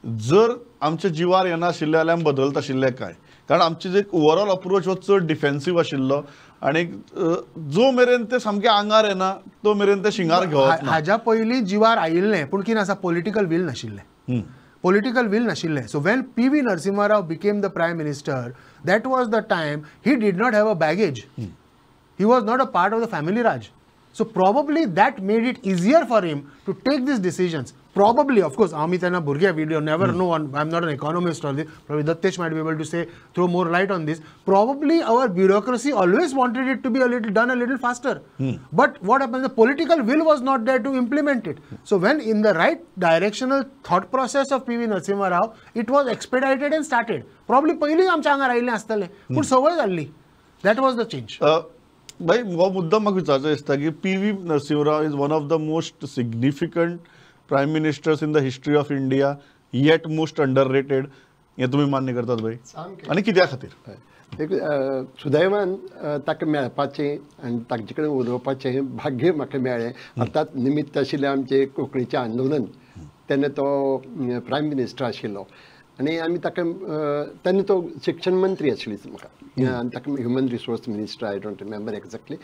जर आमच्या जिवार येनाशिल्लें जाल्यार आमी बदलता आशिल्लें काय? कारण आमची जे ओवरऑल अप्रोच हो चड डिफेन्सीव आशिल्लो आनी जो मेरेन ते सामकें आंगार येना तो मेरेन ते शिंगार घेवप ना. हाज्या पयलीं जिवार आयिल्लें, पूण कितें आसा, पॉलिटिकल वील नाशिल्लें, पॉलिटिकल वील नाशिल्लें. So when P V Narasimha Rao became the prime minister, that was the time he did not have a baggage, he was not a part of the family raj. So probably that made it easier for him to take these decisions. Probably, of course, आमी तेन्ना भुरगे, we never know, I am not an economist or this, probably Dattesh might be able to say, throw more light on this. Probably our bureaucracy always wanted it to be a little done a little faster. But what happens, the political will was not there to implement it. So when in the right directional thought process of P V Narasimha Rao, it was expedited and started. Probably पयलीं आमच्या आंगार आयिल्लें आसतलें, पूण संवय जाल्ली. That was the change. भाई, हो मुद्दा म्हाका विचारचो दिसता की P V Narasimha Rao is one of the most significant prime ministers in the history of India, yet most underrated, हें तुमी मान्य करतात भाई? आनी कित्या खातीर? एक सुदैवान ताका मेळपाचें आनी ताजे कडेन उलोवपाचें भाग्य म्हाका मेळ्ळें. अर्थात निमित्त आशिल्लें आमचें कोंकणीचें आंदोलन, तेन्ना तो प्रायम मिनिस्टर आशिल्लो आनी आमी ताका, तेन्ना तो शिक्षण मंत्री आशिल्ली म्हाका, आनी ताका human resource minister, I don't remember exactly,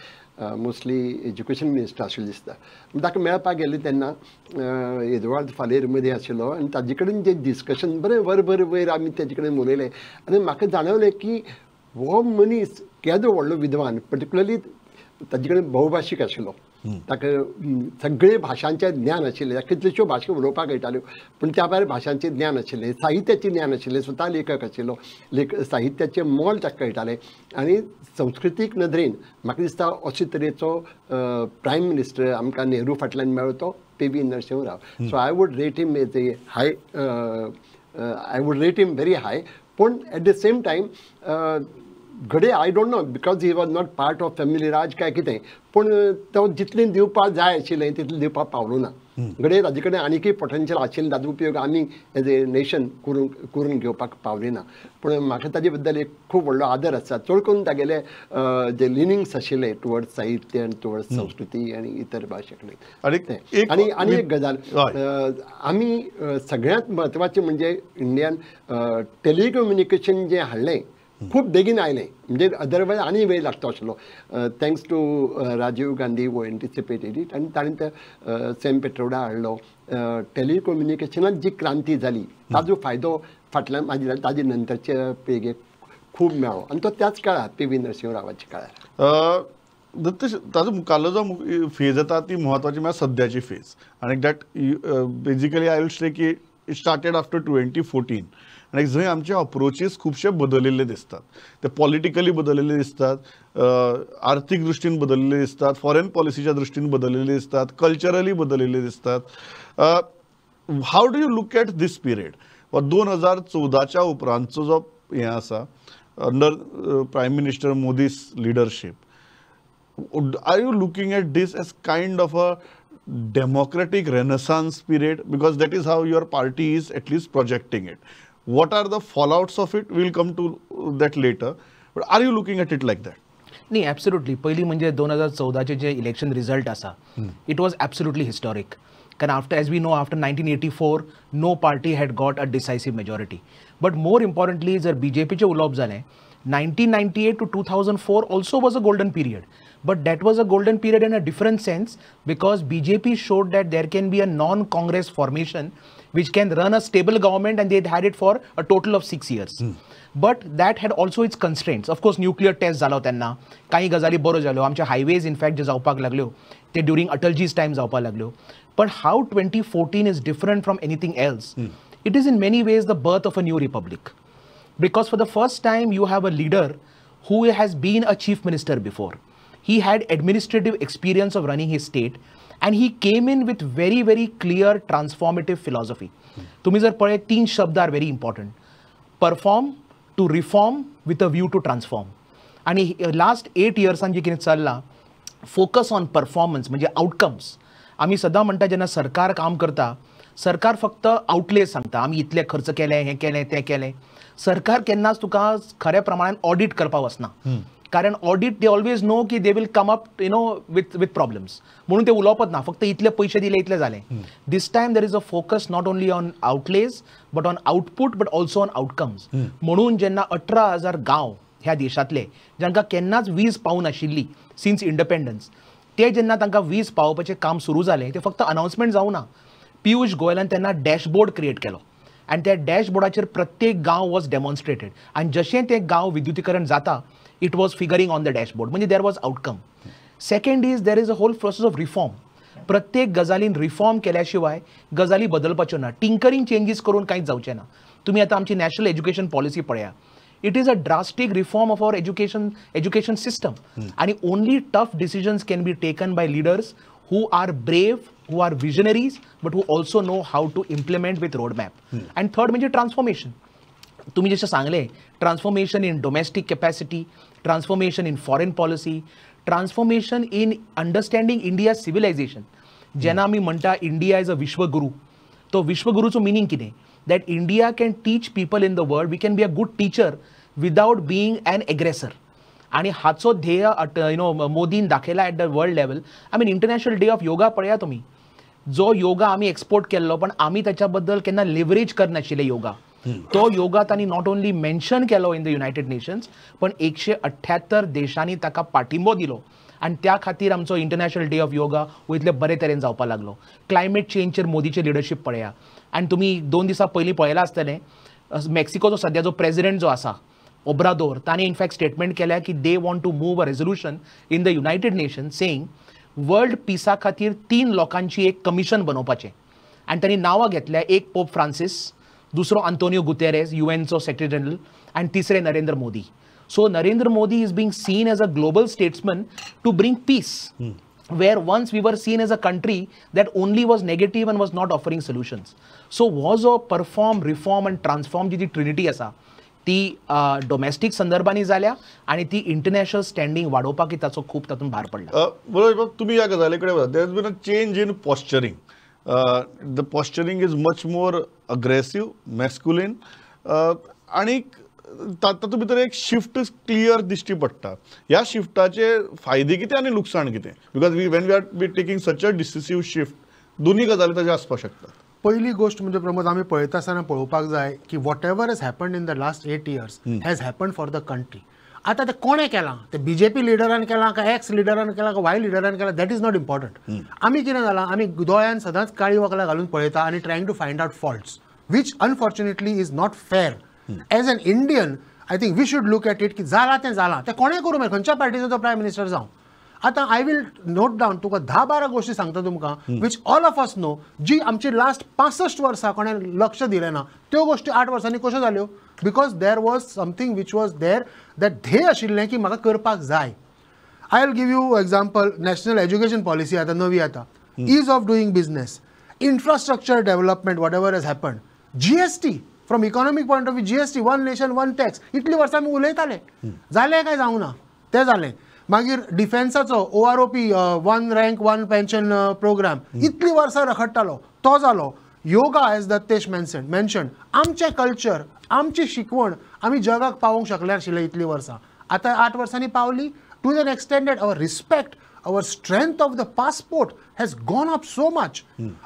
mostly education minister आशिल्लो दिसता. ताका मेळपाक गेले तेन्ना एदुआर्द फालेर मदीं आशिल्लो आनी ताजे कडेन जें डिस्कशन बरें वरभर वयर आमी ताजे कडेन उलयलें आनी म्हाका जाणवलें की हो मनीस केदो व्हडलो विद्वान, पर्टिकुलरली ताजे कडेन बहुभाशीक आशिल्लो, ताका सगळे भाशांचें ज्ञान आशिल्लें, कितल्योश्यो भाशा उलोवपाक कळटाल्यो, पूण त्या भायर भाशांचें ज्ञान आशिल्लें, साहित्याचें ज्ञान आशिल्लें, स्वता लेखक आशिल्लो, साहित्याचें मोल ताका कळटालें आनी संस्कृतीक नदरेन म्हाका दिसता अशे तरेचो प्रायम मिनिस्टर आमकां नेहरू फाटल्यान मेळ्ळो तो P V Narasimha Rao. So I would rate him as a high, I would rate him very high. पूण एट the same time घडये I don't know, because he was not part of family raj काय कितें, पूण तो जितलें दिवपाक जाय आशिल्लें तितलें दिवपाक पावलो ना. घडये ताजे कडेन आनीकय पोटेन्शियल आशिल्लें, ताजो उपयोग आमी एज ए नेशन करून घेवपाक पावली ना. पूण म्हाका ताजे बद्दल एक खूब व्हडलो आदर आसा, चड करून तागेले जे लिनिंग्स आशिल्ले टुवर्ड्स साहित्य आनी टुवर्ड्स संस्कृती आनी इतर भाशे कडेन. आनी आनी एक गजाल, आमी सगळ्यांत म्हत्वाचें म्हणजे इंडियान टेलिकम्युनिकेशन जें हाडलें खूब बेगीन आयलें, म्हणजे अदरवायज आनी वेळ लागता आशिल्लो. Thanks to Rajiv Gandhi who anticipated it आनी ताणें ते सॅम पेट्रोडा हाडलो. टेलिकम्युनिकेशनात जी क्रांती जाली ताजो फायदो फाटल्यान मागीर ताजे नंतरच्या पिळगेक खूब मेळ्ळो आनी तो त्याच काळार पी व्ही नरसिंह रावाच्या काळार. दत्तेश, ताजो मुखारलो जो फेज येता ती म्हत्वाची म्हळ्यार सद्याची फेज, आनी that basically I will say की it started after 2014 आनी जंय आमचे अप्रोचीस खुबशे बदलिल्ले दिसतात, ते पॉलिटिकली बदलिल्ले दिसतात, आर्थीक दृश्टीन बदलिल्ले दिसतात, फॉरेन पॉलिसीच्या दृश्टीन बदलिल्ले दिसतात, कल्चरली बदलिल्ले दिसतात. How do you look at this period? वा 2014च्या उपरांतचो जो हें आसा under prime minister Modi's leadership, are you looking at this as kind of a democratic renaissance period? Because that is how your party is at least projecting it. What are the fallouts of it? We will come to that later. But are you looking at it like that? नाही, absolutely. पहिली म्हणजे 2014चे जे election result आसा, it was absolutely historic. कारण after, as we know, after 1984 no party had got a decisive majority. But more importantly, जर B J पीचें उलोवप जालें, 1998 to 2004 also was a golden period. But that was a golden period in a different sense, because BJP showed that there can be a non-Congress formation which can run a stable government, and they had it for a total of 6 years. But that had also its constraints. Of course, nuclear test जालो तेन्ना, काही गजाली बऱ्यो जाल्यो, आमचे highways in fact जे जावपाक लागल्यो ते ड्युरींग अटलजीज टायम जावपाक लागल्यो. But how 2014 is different from anything else, it is in many ways the birth of a new republic. Because for the first time you have a leader who has been a chief minister before. He had administrative experience of running his state, and he came in with very, very clear transformative philosophy. तुम्ही जर पळयत, 3 शब्द are very important. Perform, to reform, with a view to transform. आणि last 8 इयर्सान जे कितें चल्लां, focus on performance म्हणजे outcomes. आमी सदां म्हणटा, जेन्ना सरकार काम करता, सरकार फक्त आउटले सांगता, आमी इतले खर्च केले, हें केलें, तें केलें. सरकार केन्नाच तुका खऱ्या प्रमाणान ऑडिट करपाक वचना, कारण ऑडिट they always no की they will come up you know with problems, म्हणून ते उलोवपच ना, फक्त इतले पयशे दिले इतले जाले. This time there is a focus not only on outlays but on output but also on outcomes. म्हणून जेन्ना 18,000 गांव ह्या देशांतले जांकां केन्नाच वीज पावूं नाशिल्ली सिन्स इंडिपेंडन्स, ते जेन्ना तांकां वीज पावोवपाचें काम सुरू जालें तें फक्त अनावन्समेंट जावं ना, पियूष गोयलान तेन्ना डॅशबोर्ड क्रिएट केलो आनी त्या डॅशबोर्डाचेर प्रत्येक गांव वॉज डेमॉन्स्ट्रेटेड आनी जशें तें गांव विद्युतीकरण जाता it was figuring on the dashboard, म्हणजे there was outcome. Second is there is a whole process of reform. प्रत्येक गजालीन रिफॉर्म केल्या शिवाय गजाली बदलपाच्यो ना, टिंकरींग चेंजीस करून कांयच जावचें ना. तुमी आतां आमची नॅशनल एज्युकेशन पॉलिसी पळया, it is a drastic reform of our education system आनी only tough decisions can be taken by leaders who are brave, who are visionaries, but who also know how to implement with roadmap. And third म्हणजे transformation. तुम्ही जशें सांगलें, transformation in domestic capacity, transformation in foreign policy, transformation in understanding India civilization. जेन्ना आमी म्हणटा India is a विश्वगुरू, तो विश्वगुरूचो meaning कितें? That India can teach people in the world, we can be a good teacher without being an aggressor. आनी हाचो ध्येय you know मोदीन दाखयला at the world level. I mean international day of yoga पळया तुमी, जो योगा आमी export केल्लो पण आमी ताच्या बद्दल केन्ना लिवरेज करनाशिल्ले योगा, तो योगा तांणी not only mention केलो इन the United nations पण 178 देशांनी ताका पाठिंबो दिलो आनी त्या खातीर आमचो इंटरनॅशनल डे ऑफ योगा इतले बरे तरेन जावपाक लागलो. क्लायमेट चेंजचेर मोदीचें लिडरशीप पळया आनी तुमी 2 दिसां पयलीं पळयलां आसतलें, मेक्सिकोचो सद्या जो प्रेजिडेंट जो आसा ओब्रादोर, ताणें इनफॅक्ट स्टेटमेंट केल्या की they want to move a resolution in the United Nations saying world पिसा खातीर 3 लोकांची एक कमिशन बनोवपाचें आनी तांणी नांवां घेतल्या, एक पोप फ्रांसीस, दुसरो आंतोनियो गुतेरेस युएनचो सेक्रेटरी जनरल आनी तिसरे Narendra Modi. So Narendra Modi is being seen as a global statesman to bring peace, where once we were seen as a country that only was negative and was not offering solutions. So हो जो perform, reform आनी transform जी Trinity आसा ती domestic संदर्भांनी जाल्या आनी ती international standing वाडोवपाक ताचो खूब तातूंत भार पडला. बरोबर, तुमी ह्या गजाली कडेन there has been a change in posturing. The posturing is much more aggressive, masculine आनी तातूंत भितर एक शिफ्ट क्लियर दिश्टी पडटा. ह्या शिफ्टाचे फायदे कितें आनी लुकसाण कितें? Because we when we are be taking such a decisive shift, दोन्ही गजाली ताजे आसपाक शकतात. पहिली गोष्ट म्हणजे प्रमोद, आमी पळयता आसतना पळोवपाक जाय की whatever has happened in the last 8 years has happened for the country. आतां तें कोणें केलां, तें बीजेपी लिडरान केलां काय एक्स लिडरान केलां काय वाय लिडरान केलां, that is not important. आमी कितें जालां, आमी दोळ्यान सदांच काळी वकलां घालून पळयता आनी trying to find out faults, which unfortunately is not fair. As an Indian I think we should look at it की जालां तें जालां, तें कोणें करूं मेळ, खंयच्या पार्टीचो तो प्रायम मिनिस्टर जावं. आतां I will note down तुका 10-12 गोष्टी सांगता तुमकां which all of us know, जी आमची लास्ट 65 वर्सां कोणें लक्ष दिलें ना त्यो गोष्टी 8 वर्सांनी कश्यो जाल्यो, because there was something which was there that ध्येय आशिल्लें की म्हाका करपाक जाय. I will give you example, national education policy आतां नवी आतां, ease of doing business, infrastructure development, whatever has happened, GST from economic point of view, GST one nation one tax इतली वर्सां आमी उलयताले, जालें काय जावंक ना तें जालें. मागीर डिफेन्साचो OROP one rank one pension programme इतली वर्सां रखडटालो तो जालो. योगा एज दत्तेश मेन्शन, आमचें कल्चर, आमची शिकवण आमी जगाक पावोवंक शकले आशिल्ले इतलीं वर्सां, आतां 8 वर्सांनी पावली. To an extent that our respect, our strength of the passport has gone up so much.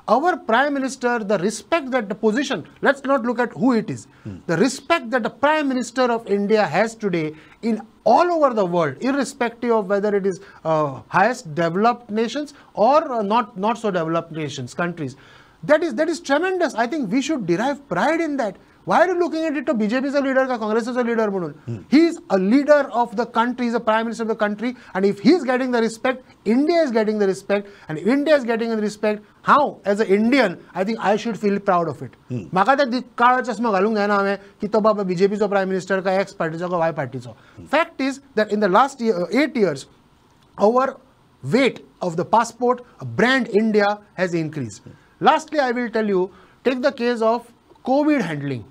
Our Prime Minister, the respect that the position, let's not look at who it is, the respect that the Prime Minister of India has today in all over the world, irrespective of whether it is highest developed nations or not so developed nations, countries, that is tremendous. I think we should derive pride in that. Why are you looking at it to BJP's a leader ka Congress's a leader म्हणून? He is a leader of the country, he is a prime minister of the country, and if he is getting the respect, India is getting the respect, and if India is getting the respect, how as an Indian I think I should feel proud of it. म्हाका ते काळो चश्मा घालूंक जायना हांवें की तो बाबा बीजेपीचो prime minister काय एक्स पार्टीचो काय Y पार्टीचो. Fact is that in the last 8 years our weight of the passport, brand India has increased. Lastly, I will tell you, take the case of COVID handling.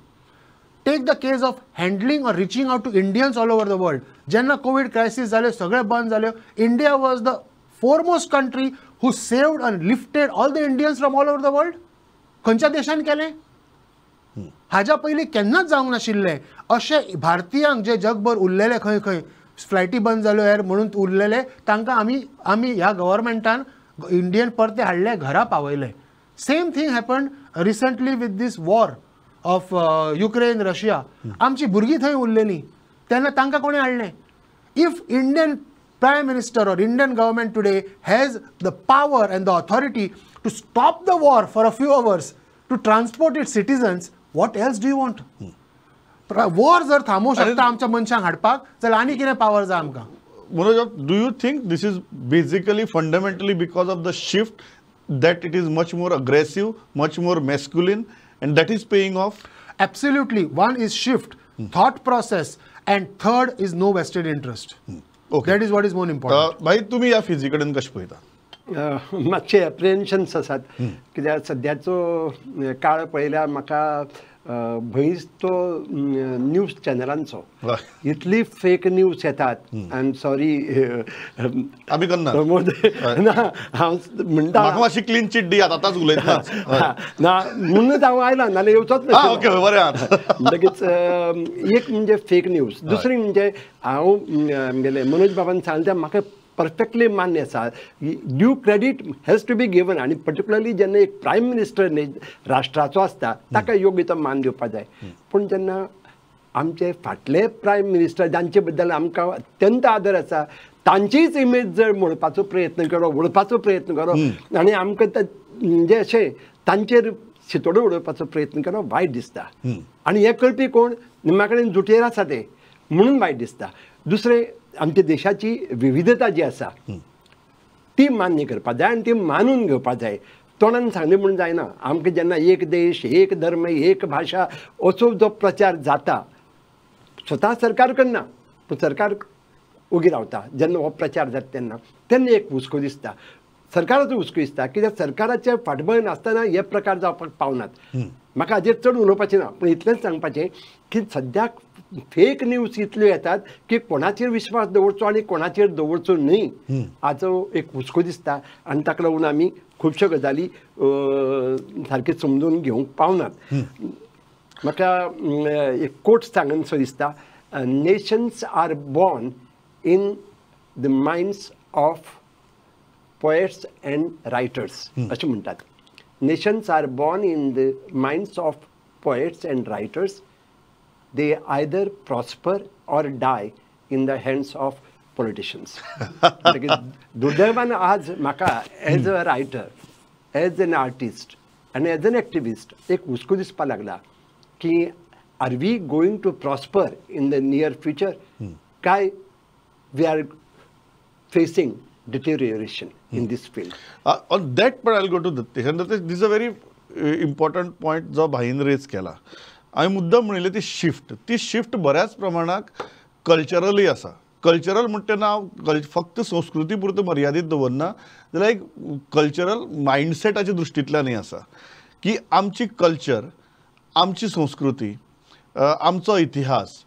Take the case of handling or reaching out to Indians all over the world. जेन्ना Covid crisis जाल्यो, सगळे बंद जाल्यो, India was the foremost country who saved and lifted all the Indians from all over the world. खंयच्या देशान केलें? हाज्या पयलीं केन्नाच जावंक नाशिल्लें. अशें भारतीयांक जे जगभर उरलेले खंय खंय फ्लायटी बंद जाल्यो हेर म्हणून उरलेले, तांकां आमी ह्या गव्हर्मेंटान इंडियन परते हाडले, घरा पावयले. Same thing happened recently with this war of Ukraine Russia. आमची भुरगीं थंय उरलेलीं तेन्ना तांकां कोणें हाडलें? If Indian Prime Minister or Indian government today has the power and the authority to stop the war for a few hours to transport its citizens, what else do you want? War जर थांबोवंक शकता आमच्या मनशांक हाडपाक जाल्यार आनी कितें power जाय आमकां? Manoj, do you think this is basically fundamentally because of the shift that it is much more aggressive, much more masculine, and that is paying off? Absolutely. One is shift, thought process, and third is no vested interest. Okay. That is what is more important. भाई, तुम्ही या Fiji कडेन कशें पळयता? मातशे एप्रिहेन्शन्स आसात, कित्याक सद्याचो काळ पळयल्यार म्हाका भंयच तो न्यूज चॅनलांचो, इतली फेक न्यूज येतात. I am sorry, आमी करना प्रमोद, ना हांव म्हणटा म्हाका मातशी क्लीन चिट दियात, आतांच उलयतना ना म्हणूनच हांव आयला, नाल्यार येवचोच ना. ओके, बरें. म्हणटकीच एक म्हणजे फेक न्यूज, दुसरी म्हणजे हांव गेले मनोज बाबान सांगलें तें म्हाका परफेक्टली मान्य आसा. Due credit has to be given, आनी पर्टिक्युलरली जेन्ना एक प्रायम मिनिस्टर राष्ट्राचो आसता ताका योग्य तो मान दिवपाक जाय. पूण जेन्ना आमचे फाटले प्रायम मिनिस्टर जांचे बद्दल आमकां अत्यंत आदर आसा तांचीच इमेज जर मोडपाचो प्रयत्न केलो, उडोवपाचो प्रयत्न केलो आनी आमकां म्हणजे अशें तांचेर शितोडो उडोवपाचो प्रयत्न केलो, वायट दिसता. आनी हें करपी कोण, निम्मा कडेन जुटेर आसा ते, म्हणून वायट दिसता. दुसरें, आमच्या देशाची विविधता जी आसा ती मान्य करपाक जाय आनी ती मानून घेवपाक जाय. तोंडान सांगलें म्हूण जायना. आमकां जेन्ना एक देश, एक धर्म, एक भाशा असो जो प्रचार जाता, स्वता सरकार करना पूण सरकार ओगी रावता जेन्ना हो प्रचार जाता तेन्ना, तेन्ना एक हुस्को दिसता, सरकाराचो हुस्को दिसता, कित्याक सरकाराचें फाटबळ नासतना हे प्रकार जावपाक पावनात. म्हाका हाजेर चड उलोवपाचें ना, पूण इतलेंच सांगपाचें की सद्याक फेक न्यूज इतल्यो येतात की कोणाचेर विश्वास दवरचो आनी कोणाचेर दवरचो न्हय हाचो एक हुस्को दिसता. आनी ताका लागून आमी खुबश्यो गजाली सारक्यो समजून घेवंक पावनात. म्हाका एक कोट सांगनसो दिसता, nations are born in the minds of poets and writers अशें म्हणटात. Nations are born in the minds of poets and writers, they either prosper or die in the hands of politicians. दुर्दैवान आज म्हाका as a writer, as an artist आनी as an activist एक हुस्को दिसपाक लागला की are we going to prosper in the near future, काय we are facing deterioration in this field. On that part I will go to Dattesh. आनी Dattesh, this a very important point जो भाईन rays केला. हांवें मुद्दम म्हणिल्लें ती shift, ती shift बऱ्याच प्रमाणाक कल्चरली आसा. कल्चरल म्हणटा तेन्ना हांव फक्त संस्कृती पुरतो मर्यादीत दवरना, जाल्यार एक कल्चरल मायंडसेटाच्या दृश्टींतल्यानूय आसा की आमची कल्चर, आमची संस्कृती, आमचो इतिहास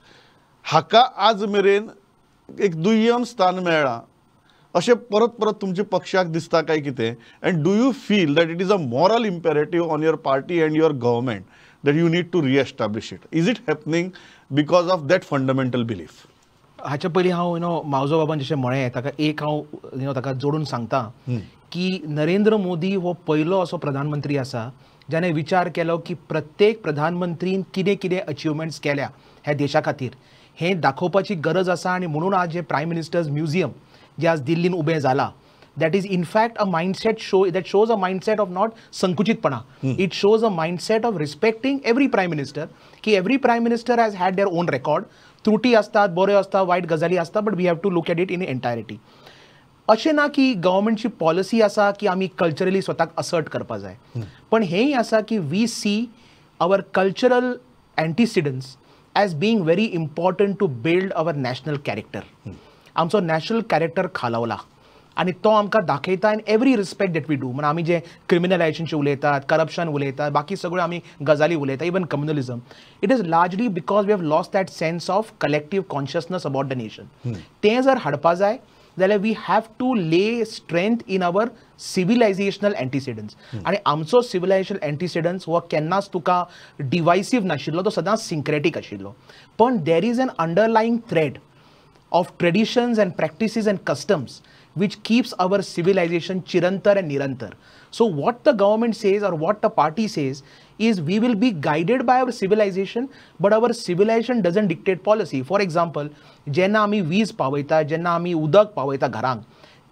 हाका आज मेरेन एक दुय्यम स्थान मेळ्ळां अशें परत परत तुमच्या पक्षाक दिसता काय कितें? And do you feel that it is a moral imperative on your party and your government that you need to re-establish it? Is it happening because of that fundamental belief? हाच्या पयलीं हांव you know Mauzo बाबान जशें म्हळें ताका एक हांव you know ताका जोडून सांगता की नरेंद्र मोदी हो पयलो असो प्रधानमंत्री आसा ज्याने विचार केलो की प्रत्येक प्रधानमंत्रीन कितें कितें अचिवमेंट्स केल्या ह्या देशा खातीर हें दाखोवपाची गरज आसा. आनी म्हणून आज जे प्रायम मिनिस्टर्स म्युझियम जे आज दिल्लीन उबें जाला, that is in fact a mindset show that shows a mindset of not संकुचितपणा, it shows a mindset of respecting every prime minister की every prime minister has had their own record. त्रुटी असतात, बऱ्यो आसता, वायट गजाली आसता, but we have to look at it in entirety. अशें ना की गव्हर्मेंटची पॉलिसी आसा की आमी कल्चरली स्वताक असर्ट करपा जाय, पण हेंय आसा की we see our cultural antecedents as being very important to build our national character. आमचो नॅशनल कॅरेक्टर खालावला आनी तो आमकां दाखयता in every respect that we do. म्हणून आमी जे क्रिमिनलायजेशनचे उलयतात, करप्शन उलयतात, बाकी सगळ्यो आमी गजाली उलयता, even communalism, it is largely because we have lost that sense of collective consciousness about the nation. तें जर हाडपा जाय जाल्यार we have to lay strength in our civilizational antecedents. आनी आमचो सिविलायजेशनल एंटीसिडन्स हो केन्नाच तुका डिवायसीव नाशिल्लो, तो सदांच सिंक्रेटीक आशिल्लो. पण there is an underlying thread of traditions and practices and customs which keeps our civilization chirantar and nirantar. So what the government says or what the party says is we will be guided by our civilization, but our civilization doesn't dictate policy. For example, जेन्ना आमी वीज पावयता, जेन्ना आमी उदक पावयता घरांक,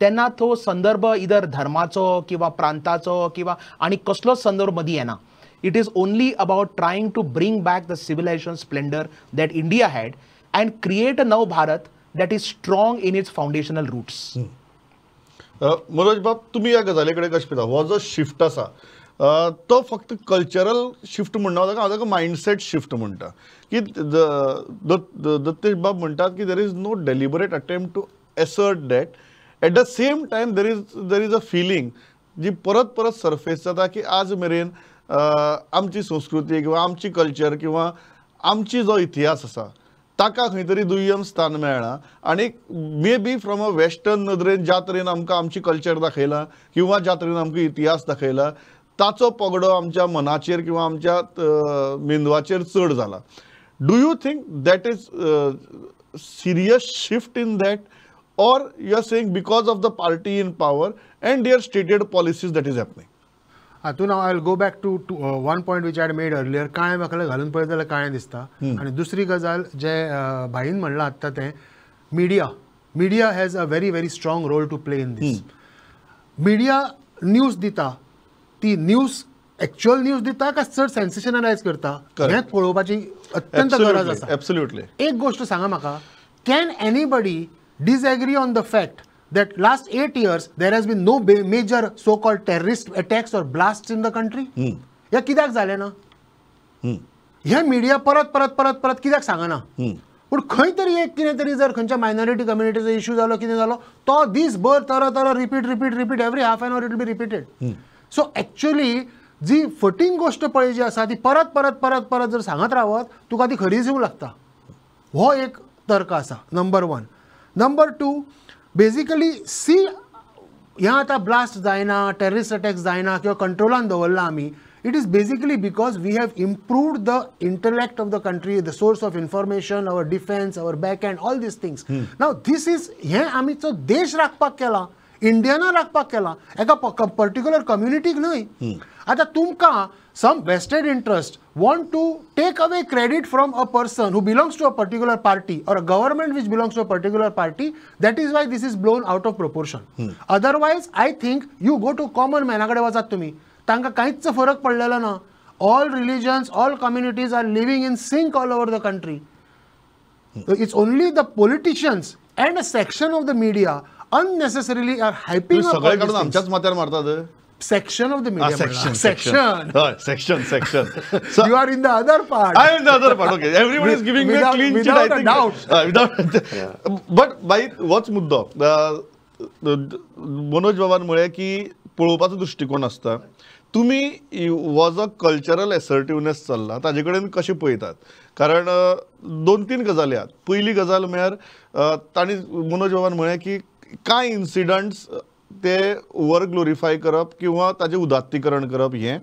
तेन्ना तो संदर्भ इधर धर्माचो किंवा प्रांताचो किंवा आनी कसलोच संदर्भ मदीं येना. It is only about trying to bring back the civilization splendor that India had and create a Nav Bharat that is strong in its foundational roots. Manoj बाब, तुमी ह्या गजाली कडेन कशें पळयता? हो जो शिफ्ट आसा तो फक्त कल्चरल शिफ्ट म्हणना, हांव ताका मायंडसेट शिफ्ट म्हणटा. की दत्तेश बाब म्हणटात की there is no deliberate attempt to assert that. At the same time there is a feeling जी परत परत सरफेस जाता की आज मेरेन आमची संस्कृती किंवा आमची कल्चर किंवा आमची जो इतिहास आसा ताका खंय तरी दुय्यम स्थान मेळ्ळां आनी may be from a western नदरेन ज्या तरेन आमकां आमची कल्चर दाखयला किंवा ज्या तरेन आमकां इतिहास दाखयला ताचो पगडो आमच्या मनाचेर किंवा आमच्या मेंदवाचेर चड जाला. Do you think that is serious shift in that, or you are saying because of the party in power and their stated policies that is happening? हातून हांव I will go back to one point which I made earlier. काळें बाकलें घालून पळयत जाल्यार काळें दिसता. आनी दुसरी गजाल जे भाईन म्हणलां आत्तां तें, media. Media has a very very strong role to play in this. Media news दिता, ती न्यूज एक्चुअल न्यूज दिता काय चड सेन्सेशनलायज करता हें पळोवपाची अत्यंत गरज आसा. एब्सोल्युटली. एक गोश्ट सांगा म्हाका, can anybody disagree on the fact that last 8 years there has been no major so-called terrorist attacks or blasts in the country? हे कित्याक जालें ना? हे मिडिया परत परत परत परत कित्याक सांगना? पूण खंय तरी एक कितें तरी जर खंयच्या मायनॉरिटी कम्युनिटीचो इश्यू जालो, कितें जालो, तो दीसभर तर तर repeat repeat repeat, every half an hour it will be repeated. So actually जी फटींग गोश्ट पळय जी आसा ती परत परत परत परत जर सांगत रावत तुका ती खरी दिसूंक लागता. हो एक तर्क आसा, number one. Number two, basically see ह्या आतां ब्लास्ट जायना, टेररिस्ट अटॅक्स जायना किंवा कंट्रोलान दवरला आमी, it is basically because we have improved the intellect of the country, the source of information, our defence, our back end, all these things. Now this is हें आमी जो देश राखपाक केला, इंडियना राखपाक केला, एका पर्टिक्युलर कम्युनिटीक न्हय. आतां तुमकां some vested interest want to take away credit from a person who belongs to a particular party or a government which belongs to a particular party. That is why this is blown out of proportion. Otherwise, I think you go to common man कडेन वचात तुमी, तांकां कांयच फरक पडलेलो ना. All religions, all communities are living in sync all over the country. It's only the politicians and a section of the media unnecessarily are hyping up all these things. आमच्याच माथ्यार मारतात. Section of the media. Section. Section. Section, section. So, you are in the other part. I am in the other part. Okay. Everybody is giving me a clean chit, I think. Without a doubt. But by what's मुद्दो? मनोज बाबान म्हळें की पळोवपाचो दृश्टिकोन आसता. तुमी was a cultural assertiveness चल्ला ताजे कडेन कशें पळयतात? कारण दोन तीन गजाली आहात. पयली गजाल म्हळ्यार तांणी मनोज बाबान म्हळें की कांय इन्सिडंट्स ते ओवर ग्लोरिफाय करप किंवा ताजें उदात्तीकरण करप हें,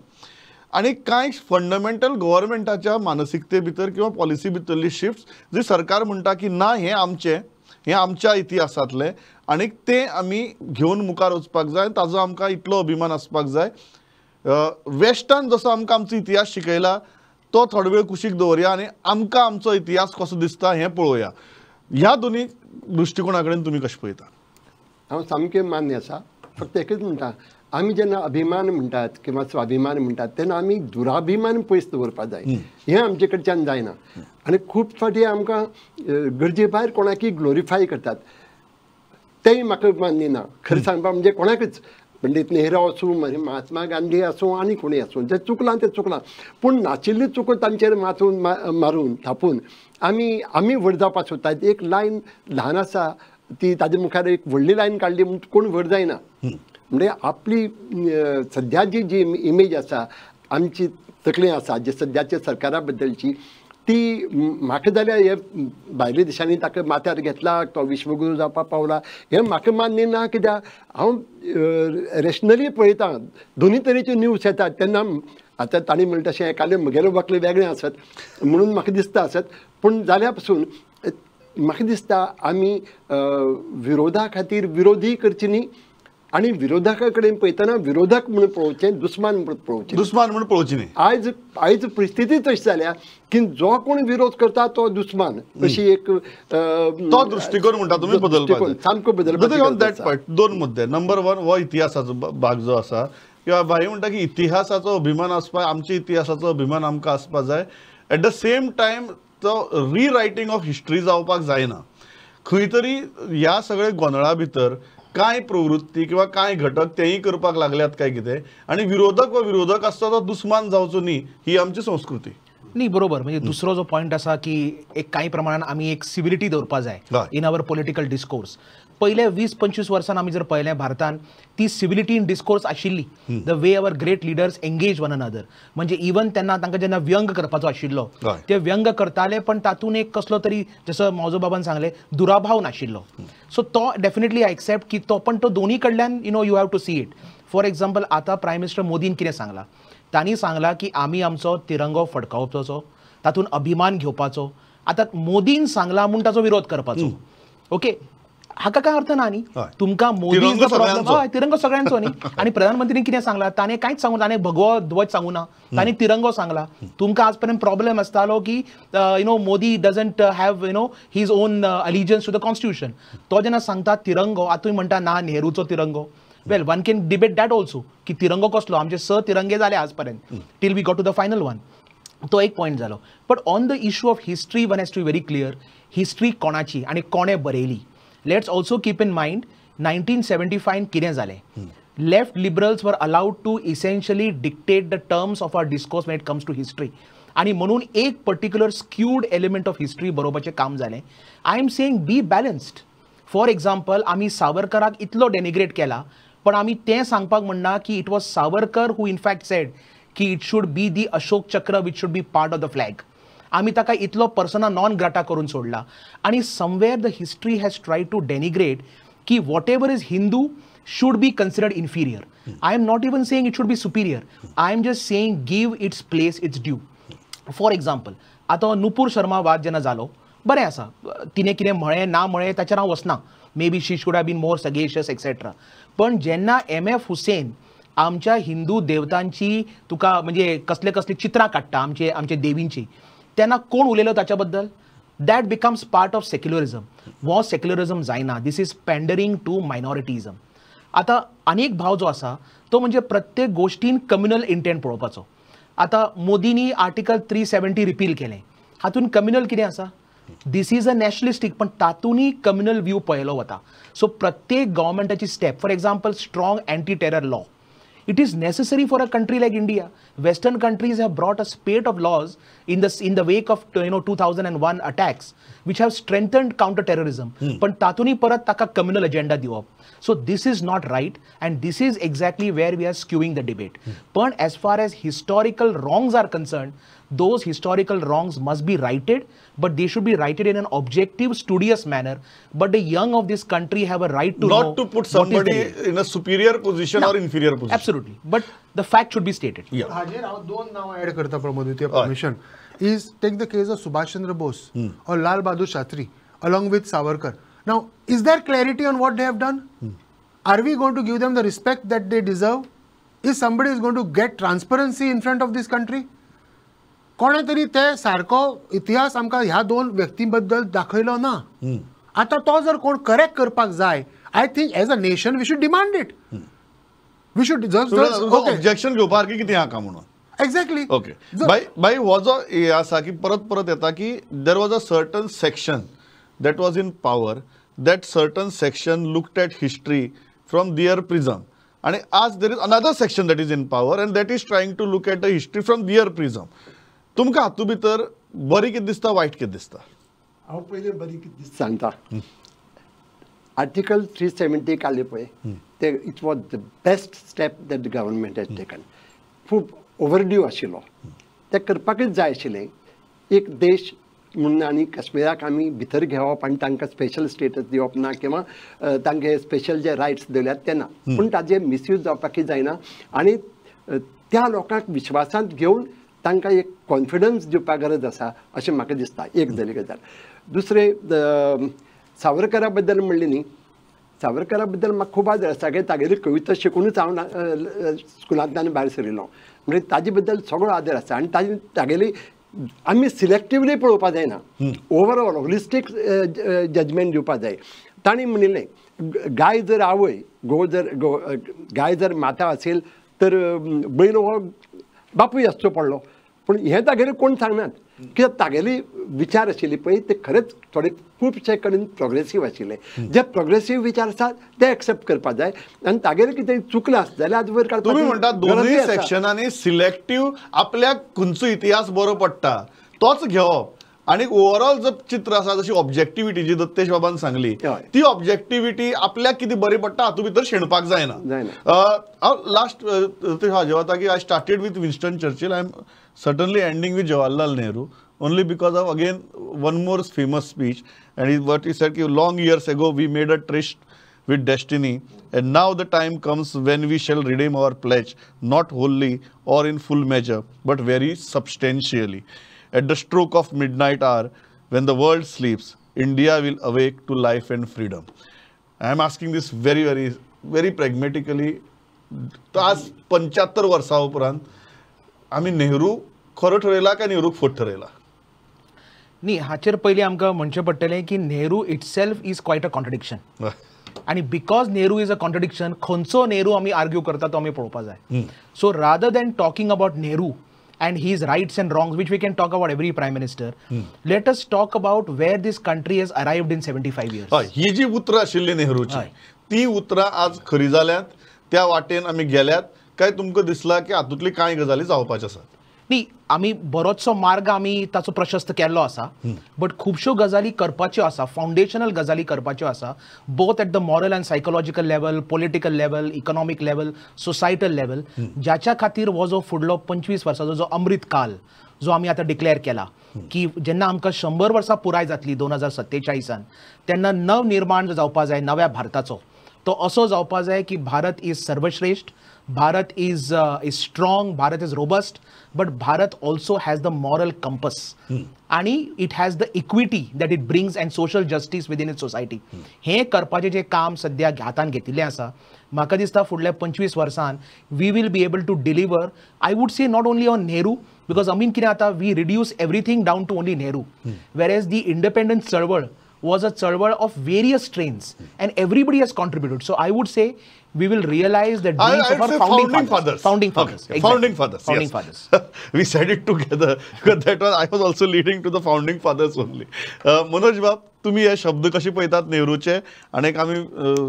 आनी कांय फंडमेंटल गव्हर्मेंटाच्या मानसिकते भितर किंवा पॉलिसी भितरली शिफ्ट जी सरकार म्हणटा की ना हें आमचें, हें आमच्या इतिहासांतलें आनी तें आमी घेवन मुखार वचपाक जाय, ताजो आमकां इतलो अभिमान आसपाक जाय. वेस्टान जसो आमकां आमचो इतिहास शिकयला तो थोडो वेळ कुशीक दवरया आनी आमकां आमचो इतिहास कसो दिसता हें पळोवया. ह्या दोनी दृश्टिकोणा कडेन तुमी कशें पळयता? हांव सामकें मान्य आसा. फक्त एकच म्हणटा, आमी जेन्ना अभिमान म्हणटात किंवा स्वाभिमान म्हणटात तेन्ना आमी दुराभिमान पयस दवरपाक जाय. हें आमचे कडच्यान जायना आनी खूब फावटी आमकां गरजे भायर कोणाकय ग्लोरिफाय करतात, तेंय म्हाका मान्य ना. खरें सांगपाक म्हणजे कोणाकच, पंडित नेहरू आसूं, महात्मा गांधी आसूं, आनी कोणूय आसूं, जें चुकलां तें चुकलां, पूण नाशिल्ली चुको तांचेर माथून मारून थापून आमी आमी व्हड जावपाक सोदतात. एक लायन ल्हान आसा ती ताजे मुखार एक व्हडली लायन काडली म्हूण कोण व्हड जायना. म्हणजे आपली सद्या जी जी इमेज आसा, आमची तकली आसा जे सद्याच्या सरकारा बद्दलची, ती म्हाका जाल्यार हे भायल्या देशांनी ताका माथ्यार घेतला, तो विश्वगुरू जावपाक पावला, हें म्हाका मान्य ना. कित्याक हांव रेशनली पळयतां, दोनी तरेच्यो न्यूज येतात तेन्ना आतां तांणी म्हणटा तशें एकालें म्हगेलें वक्ल वेगळें आसत म्हणून म्हाका दिसता आसत, पूण जाल्या पसून म्हाका दिसता आमी विरोधा खातीर विरोधी करची न्ही आनी विरोधका कडेन पळयतना विरोधक म्हणून पळोवचें, दुस्मान म्हणून पळोवचें, दुस्मान म्हणून पळोवची न्ही. आयज आयज परिस्थिती तशी जाल्या की जो कोण विरोध करता तो दुस्मान अशी एक तो दृष्टिकोन म्हणटा तुमी बदलपाक सामको बदलपाक. दोन मुद्दे. नंबर 1 हो इतिहासाचो भाग जो आसा किंवा भाई म्हणटा की इतिहासाचो अभिमान आसपा, आमच्या इतिहासाचो अभिमान आमकां आसपा जाय. एट the same time तो रिरायटींग ऑफ हिस्ट्री जावपाक जायना. खंय तरी ह्या सगळे गोंदळा भितर कांय प्रवृत्ती किंवा कांय घटक तेय करपाक लागल्यात काय कितें आनी विरोधक वा विरोधक आसता तो दुस्मान जावचो न्ही, ही आमची संस्कृती न्ही. बरोबर. म्हणजे दुसरो जो पॉयंट आसा की एक कांय प्रमाणान आमी एक सिविलिटी दवरपा जाय इन our political discourse. पयले 20-25 वर्सान आमी जर पळयलें भारतान ती सिविलिटी इन डिस्कोर्स आशिल्ली. The way our great leaders engage one another. म्हणजे इवन तेन्ना तांकां जेन्ना व्यंग करपाचो आशिल्लो ते व्यंग करताले, पण तातूंत एक कसलो तरी जसो मावजो बाबान सांगलें दुराभाव नाशिल्लो. सो तो डेफिनेटली I accept की तो, पण तो दोन्ही कडल्यान you know you have to see it. For example आतां प्रायम मिनिस्टर मोदीन कितें सांगलां, तांणी सांगलां की आमी आमचो तिरंगो फडकावपाचो, तातूंत अभिमान घेवपाचो. आतां मोदीन सांगलां म्हूण ताचो विरोध करपाचो, ओके, हाका काय अर्थ ना न्ही. तुमकां मोदी हय तिरंगो सगळ्यांचो न्ही. आनी प्रधानमंत्रीन कितें सांगलां, ताणें कांयच सांगू, ताणें भगवो ध्वज सांगू ना, ताणें तिरंगो सांगला. तुमकां आज पर्यंत प्रॉब्लेम आसतालो की you know Modi doesn't have you know his own allegiance to the constitution. तो जेन्ना सांगता तिरंगो, आतां तुमी म्हणटा ना नेहरूचो तिरंगो. Well, one can debate that also की तिरंगो कसलो, आमचे 6 तिरंगे जाले आज पर्यंत till we got to the final one. तो एक पॉयंट जालो. But on the issue of history one has to be very clear. History कोणाची आनी कोणें बरयली. Let's also keep in mind 1975 कितें जालें. Left liberals were allowed to essentially dictate the terms of our discourse when it comes to history. आनी म्हणून एक particular skewed element of history बरोवपाचें काम जालें. I am saying be balanced. For example आमी सावरकराक इतलो डेनिग्रेट केला, पण आमी तें सांगपाक म्हणना की it was Savarkar who in fact said की it should be the Ashok Chakra which should be part of the flag. आमी ताका इतलो पर्सना नॉन ग्राटा करून सोडला. आनी somewhere the history has try to denigrate की whatever is Hindu should be considered inferior. I am not even saying it should be superior. I am just saying give its place its due. For example आतां नुपूर शर्मा वाद जेन्ना जालो, बरें आसा, तिणें कितें म्हळें ना म्हळें ताचेर हांव वचना, maybe she should have been more sagacious etcetera. पण जेन्ना एम.एफ. हुसेन आमच्या हिंदू देवतांची तुका म्हणजे कसले कसली चित्रां काडटा आमचे आमचे देवींची, तेन्ना कोण उलयलो ताच्या बद्दल? That becomes part of secularism. हो सेक्युलरिजम जायना. This is pandering to minorityism. आतां आनी एक भाव जो आसा तो म्हणजे प्रत्येक गोश्टीन कम्युनल इंटेंट पळोवपाचो. आतां मोदींनी आर्टिकल 370 रिपील केलें, हातूंत कम्युनल कितें आसा? This is a nationalistic, पण तातूंतय कम्युनल व्यू पळयलो वता. सो प्रत्येक गव्हर्मेंटाची step, for example strong anti terror law, it is necessary for a country like India. Western countries have brought a spate of laws in the wake of 2001 attacks, which have strengthened counter-terrorism. But tatuni parat taka communal agenda divap. So this is not right, and this is exactly where we are skewing the debate. But as far as historical wrongs are concerned, those historical wrongs must be righted, but they should be righted in an objective, studious manner. But the young of this country have a right to know. Not to put somebody in a superior position or inferior position. Absolutely. But the fact should be stated. Yeah. हाजेर हांव दोन नांवां add करता Pramod, with your permission. Is take the case of Subhash Chandra Bose or Lal Bahadur Shastri along with Savarkar. Now, is there clarity on what they have done? Are we going to give them the respect that they deserve? Is somebody is going to get transparency in front of this country? कोणे तरी ते सारको इतिहास आमकां ह्या दोन व्यक्तीं बद्दल दाखयलो ना. आतां तो जर कोण करेक्ट करपाक जाय, I think as a nation we should demand it. We should just objection घेवपा सारकें कितें आहा म्हणून. एक्झॅक्टली. ओके बाय बाय, हो जो हे आसा की परत परत येता की there was a certain section that was in power, that certain section looked at history from their prism, आनी आज there is another section that is in power and that is trying to look at the history from their prism. तुमकां हातूंत भितर बरी कितें दिसता, वायट कितें दिसता? हांव पयलीं बरी कितें दिसता सांगता. आर्टिकल 370 काडले पळय, ते it was the best step that the government has taken. खूब ओवरड्यू आशिल्लो, तें करपाकच जाय आशिल्लें. एक देश म्हणून आनी काश्मीराक आमी भितर घेवप आनी तांकां स्पेशल स्टेटस दिवप ना किंवा तांचे स्पेशल जे रायट्स दिल्यात ते ना, पूण ताजे मिसयूज जावपाकय जायना आनी त्या लोकांक विश्वासांत घेवन तांकां एक कॉन्फिडन्स दिवपाक गरज आसा अशें म्हाका दिसता. एक जाली गजाल. दुसरें, सावरकरा बद्दल म्हणलें न्ही, सावरकरा बद्दल म्हाका खूब आदर आसा, कित्याक तागेली कविता शिकुनूच हांव स्कुलांतल्यान भायर सरिल्लो, म्हणजे ताजे बद्दल सगळो आदर आसा. आनी ताजी तागेली आमी सिलेक्टिवली पळोवपाक जायना, ओवरऑल होलिस्टीक जजमेंट दिवपाक जाय. तांणी म्हणिल्लें गाय जर आवय, गो जर गाय जर माता असेल तर बैल हो बापूय आसचो पडलो. पूण हें तागेलें कोण सांगनात, कित्याक तागेली विचार आशिल्ली पळय ते खरेंच थोडे खुबशे कडेन प्रोग्रेसीव आशिल्ले. जे प्रोग्रेसीव विचार आसात ते एक्सेप्ट करपाक जाय आनी तागेलें कितें चुकलां आसत जाल्यार आज वयर काडपाक. तुमी म्हणटा दोनूय सेक्शनांनी सिलेक्टीव आपल्याक खंयचो इतिहास बरो पडटा तोच घेवप आनी ओवरऑल जो चित्र आसा जशी ऑब्जेक्टिविटी जी दत्तेश बाबान सांगली ती ऑब्जेक्टिविटी आपल्याक कितें बरी पडटा हातूंत भितर शेणपाक जायना. हांव लास्ट हाजे वता की I started with Winston Churchill, I am certainly ending with Jawaharlal Nehru only because of again one more famous speech and what he said ki long years ago we made a tryst with destiny and now the time comes when we shall redeem our pledge, not wholly or in full measure but very substantially. At the stroke of midnight hour, when the world sleeps, India will awake to life and freedom. I am asking this very, very, very pragmatically. आज 75 वर्सां उपरांत आमी नेहरू खरो ठरयला काय नेहरूक फोट ठरयला? न्ही, हाचेर पयलीं आमकां म्हणचें पडटलें की Nehru itself is quite a contradiction. आनी because Nehru is a contradiction, खंयचो नेहरू आमी आर्ग्यू करता तो आमी पळोवपाक जाय. So rather than talking about Nehru and his rights and wrongs, which we can talk about every prime minister, let us talk about where this country has arrived in 75 years. ही जी उतरां आशिल्ली नेहरूची ती उतरां आज खरी जाल्यात, त्या वाटेन आमी गेल्यात काय तुमकां दिसलां की हातूंतली कांय गजाली जावपाच्यो आसात? न्ही, आमी बरोचसो मार्ग आमी ताचो प्रशस्त केल्लो आसा, बट खुबश्यो गजाली करपाच्यो आसा, फावंडेशनल गजाली करपाच्यो आसा, both at the moral and psychological level, political level, economic level, societal level, ज्याच्या खातीर हो जो फुडलो 25 वर्साचो जो अमृत काल जो आमी आतां डिक्लेअर केला की जेन्ना आमकां 100 वर्सां पुराय जातली 2047 तेन्ना नवनिर्माण जो जावपा जाय नव्या भारताचो, तो असो जावपा जाय की भारत is सर्वश्रेष्ठ, Bharat is strong, Bharat is robust, but Bharat also has the moral compass आनी it has the equity that it brings and social justice within it society. हें करपाचें जें काम सद्या हातान घेतिल्लें आसा, म्हाका दिसता फुडल्या 25 वर्सान we will be able to deliver. I would say not only on Nehru, because आमी कितें जाता, we reduce everything down to only Nehru, whereas the independence चळवळ was a chalval of various strains and everybody has contributed. So I would say we will realize the dreams of our founding fathers. Founding fathers. Okay. Exactly. Founding fathers. Founding yes. fathers. We said it together because that was, I was also leading to the founding fathers only. Manoj बाब, तुम्ही हे शब्द कशी पळयतात नेहरूचे? आनी आमी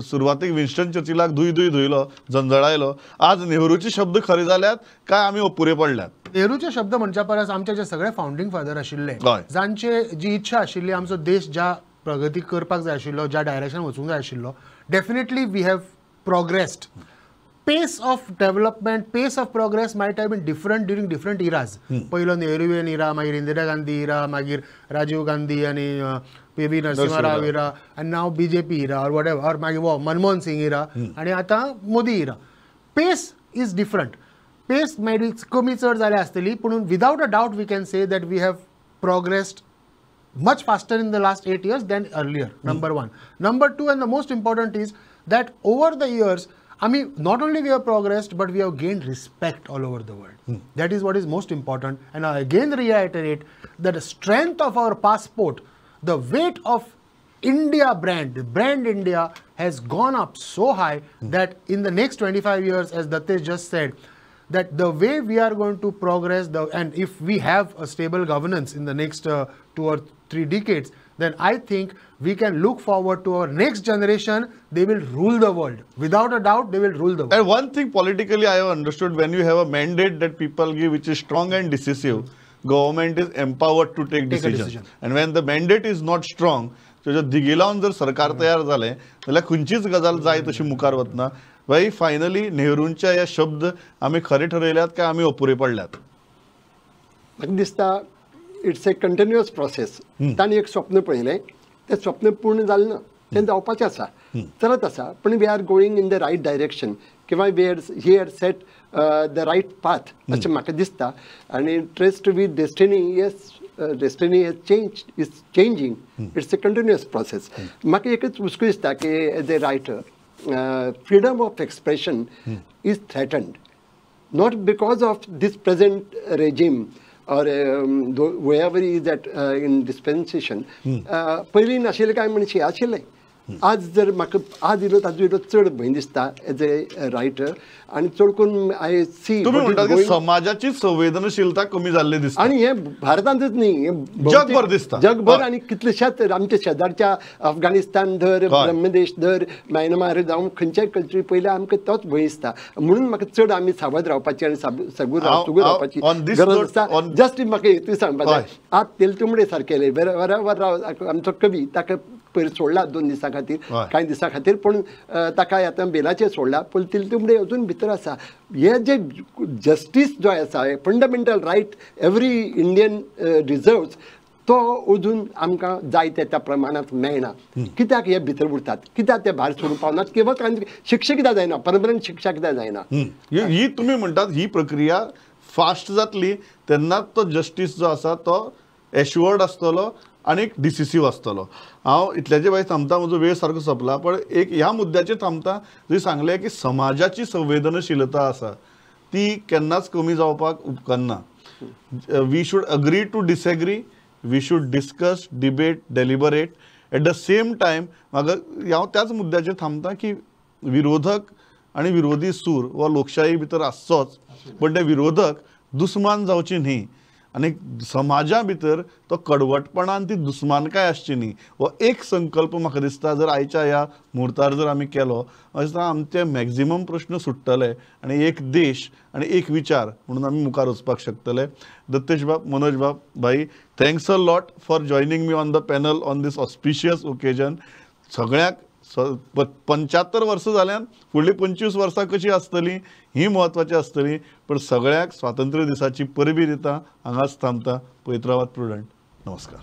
सुरवातीक Winston चर्चिलाक धुय धुय धुयलो, जंजळायलो, आज नेहरूचे शब्द खरे जाल्यात काय आमी अपुरे पडल्यात? नेहरूचे शब्द म्हणच्या परस आमचे जे सगळे फावंडींग फादर आशिल्ले, जांचे जी इच्छा आशिल्ली आमचो देश ज्या प्रगती करपाक जाय आशिल्लो, ज्या डायरेक्शन वचूंक जाय आशिल्लो, definitely we have progressed. Pace of development, pace of progress might have been different during different eras. पयलो नेहरूवियन इरा, मागीर इंदिरा गांधी इरा, मागीर राजीव गांधी आनी P V Narasimha Rao era, आनी नाव B J P era or whatever, or मागीर वो मनमोहन सिंग इरा आनी आतां Modi era. Pace is different. Pace मागीर कमी चड जाल्या आसतली, पूण without a doubt we can say that we have progressed much faster in the last 8 years than earlier, number one. Number two, and the most important is that over the years, I mean, not only we have progressed, but we have gained respect all over the world. That is what is most important. And I again reiterate that the strength of our passport, the weight of India brand, the brand India has gone up so high that in the next 25 years, as Dattesh just said, that the way we are going to progress, and if we have a stable governance in the next 2 or 3 decades, then I think we can look forward to our next generation. They will rule the world. Without a doubt, they will rule the world. And one thing politically I have understood, when you have a mandate that people give which is strong and decisive, government is empowered to take decisions. And when the mandate is not strong, so दिगेलावन जर सरकार तयार जालें जाल्यार खंयचीच गजाल जाय तशी मुखार वतना. भाई फायनली नेहरूंच्या ह्या शब्द आमी खरे ठरयल्यात काय आमी अपुरे पडल्यात? म्हाका दिसता it's a continuous process. तांणी एक स्वप्न पळयलें, तें स्वप्न पूर्ण जालें ना, तें जावपाचें आसा, चलत आसा, पूण we are going in the right direction किंवा we are he had set the right path अशें म्हाका दिसता. आनी trust with destiny, yes, destiny has change, is changing, it's a continuous process. म्हाका एकच हुस्को दिसता की as a writer freedom of expression is threatened, not because of this present regime or whoever is at in dispensation. पयलीं नाशिल्लें काय म्हणशी आशिल्लें. आज जर म्हाका आज इलो ताजो इलो चड भंय दिसता एज ए रायटर आनी चड करून I सी तुमी म्हणटात की समाजाची संवेदनशीलता कमी जाल्ली दिसता आनी हें भारतांतच न्ही, जगभर दिसता, जगभर आनी कितलेशाच आमच्या शेजारच्या अफगाणिस्तान धर, ब्रह्मदेश धर, म्यानमार जावं खंयच्याय कंट्री पयल्यार आमकां तोच भंय दिसता. म्हणून म्हाका चड आमी सावध रावपाची आनी सागूर रावपाची गरज आसता. जस्ट म्हाका हेतू सांगपाक जाय, आज तेलतुंबडे सारकेले बरोबर आमचो कवी ताका पयर सोडला 2 दिसां खातीर, कांय दिसां खातीर, पूण ताका आतां बेलाचेर सोडला, पूण तेलतुंबडे अजून भितर आसा. हे जे जस्टीस जो आसा, fundamental right every Indian deserves, तो अजून आमकां जाय त्या प्रमाणांत मेळना. कित्याक हे भितर उरतात, कित्याक ते भायर सोडूंक पावनात, किंवा शिक्षा कित्याक जायना, परमनंट शिक्षा कित्याक जायना. ही तुमी म्हणटात ही प्रक्रिया फास्ट जातली तेन्नाच तो जस्टीस जो आसा तो एश्युअर्ड आसतलो आनी डिसिसीव आसतलो. हांव इतल्याचे भायर थांबता, म्हजो वेळ सारको सोंपला, पण एक ह्या मुद्द्याचेर थांबता. तुवें सांगलें की समाजाची संवेदनशीलता आसा ती केन्नाच कमी जावपाक उपकारना. We should agree to disagree, we should discuss, debate, deliberate. At the same time म्हाका हांव त्याच मुद्द्याचेर थांबता की विरोधक आनी विरोधी सूर वा लोकशाही भितर आसचोच, पण ते विरोधक दुस्मान जावचे न्ही आनी समाजा भितर तो कडवटपणान ती दुस्मानकाय आसची न्ही. हो एक संकल्प म्हाका दिसता जर आयच्या ह्या मुहूर्तार जर आमी केलो दिसता आमचे मॅक्झिमम प्रश्न सुट्टले आनी एक देश आनी एक विचार म्हणून आमी मुखार वचपाक शकतले. दत्तेश बाब, मनोज बाब, भाई, thanks a lot for joining me on the panel on this auspicious occasion. सगळ्यांक 75 वर्सां जाल्यान फुडलीं 25 वर्सां कशीं आसतलीं ही म्हत्वाची आसतली, पण सगळ्यांक स्वातंत्र्य दिसाची परबी दिता. हांगाच थांबता. पळयत रावात प्रुडंट. नमस्कार.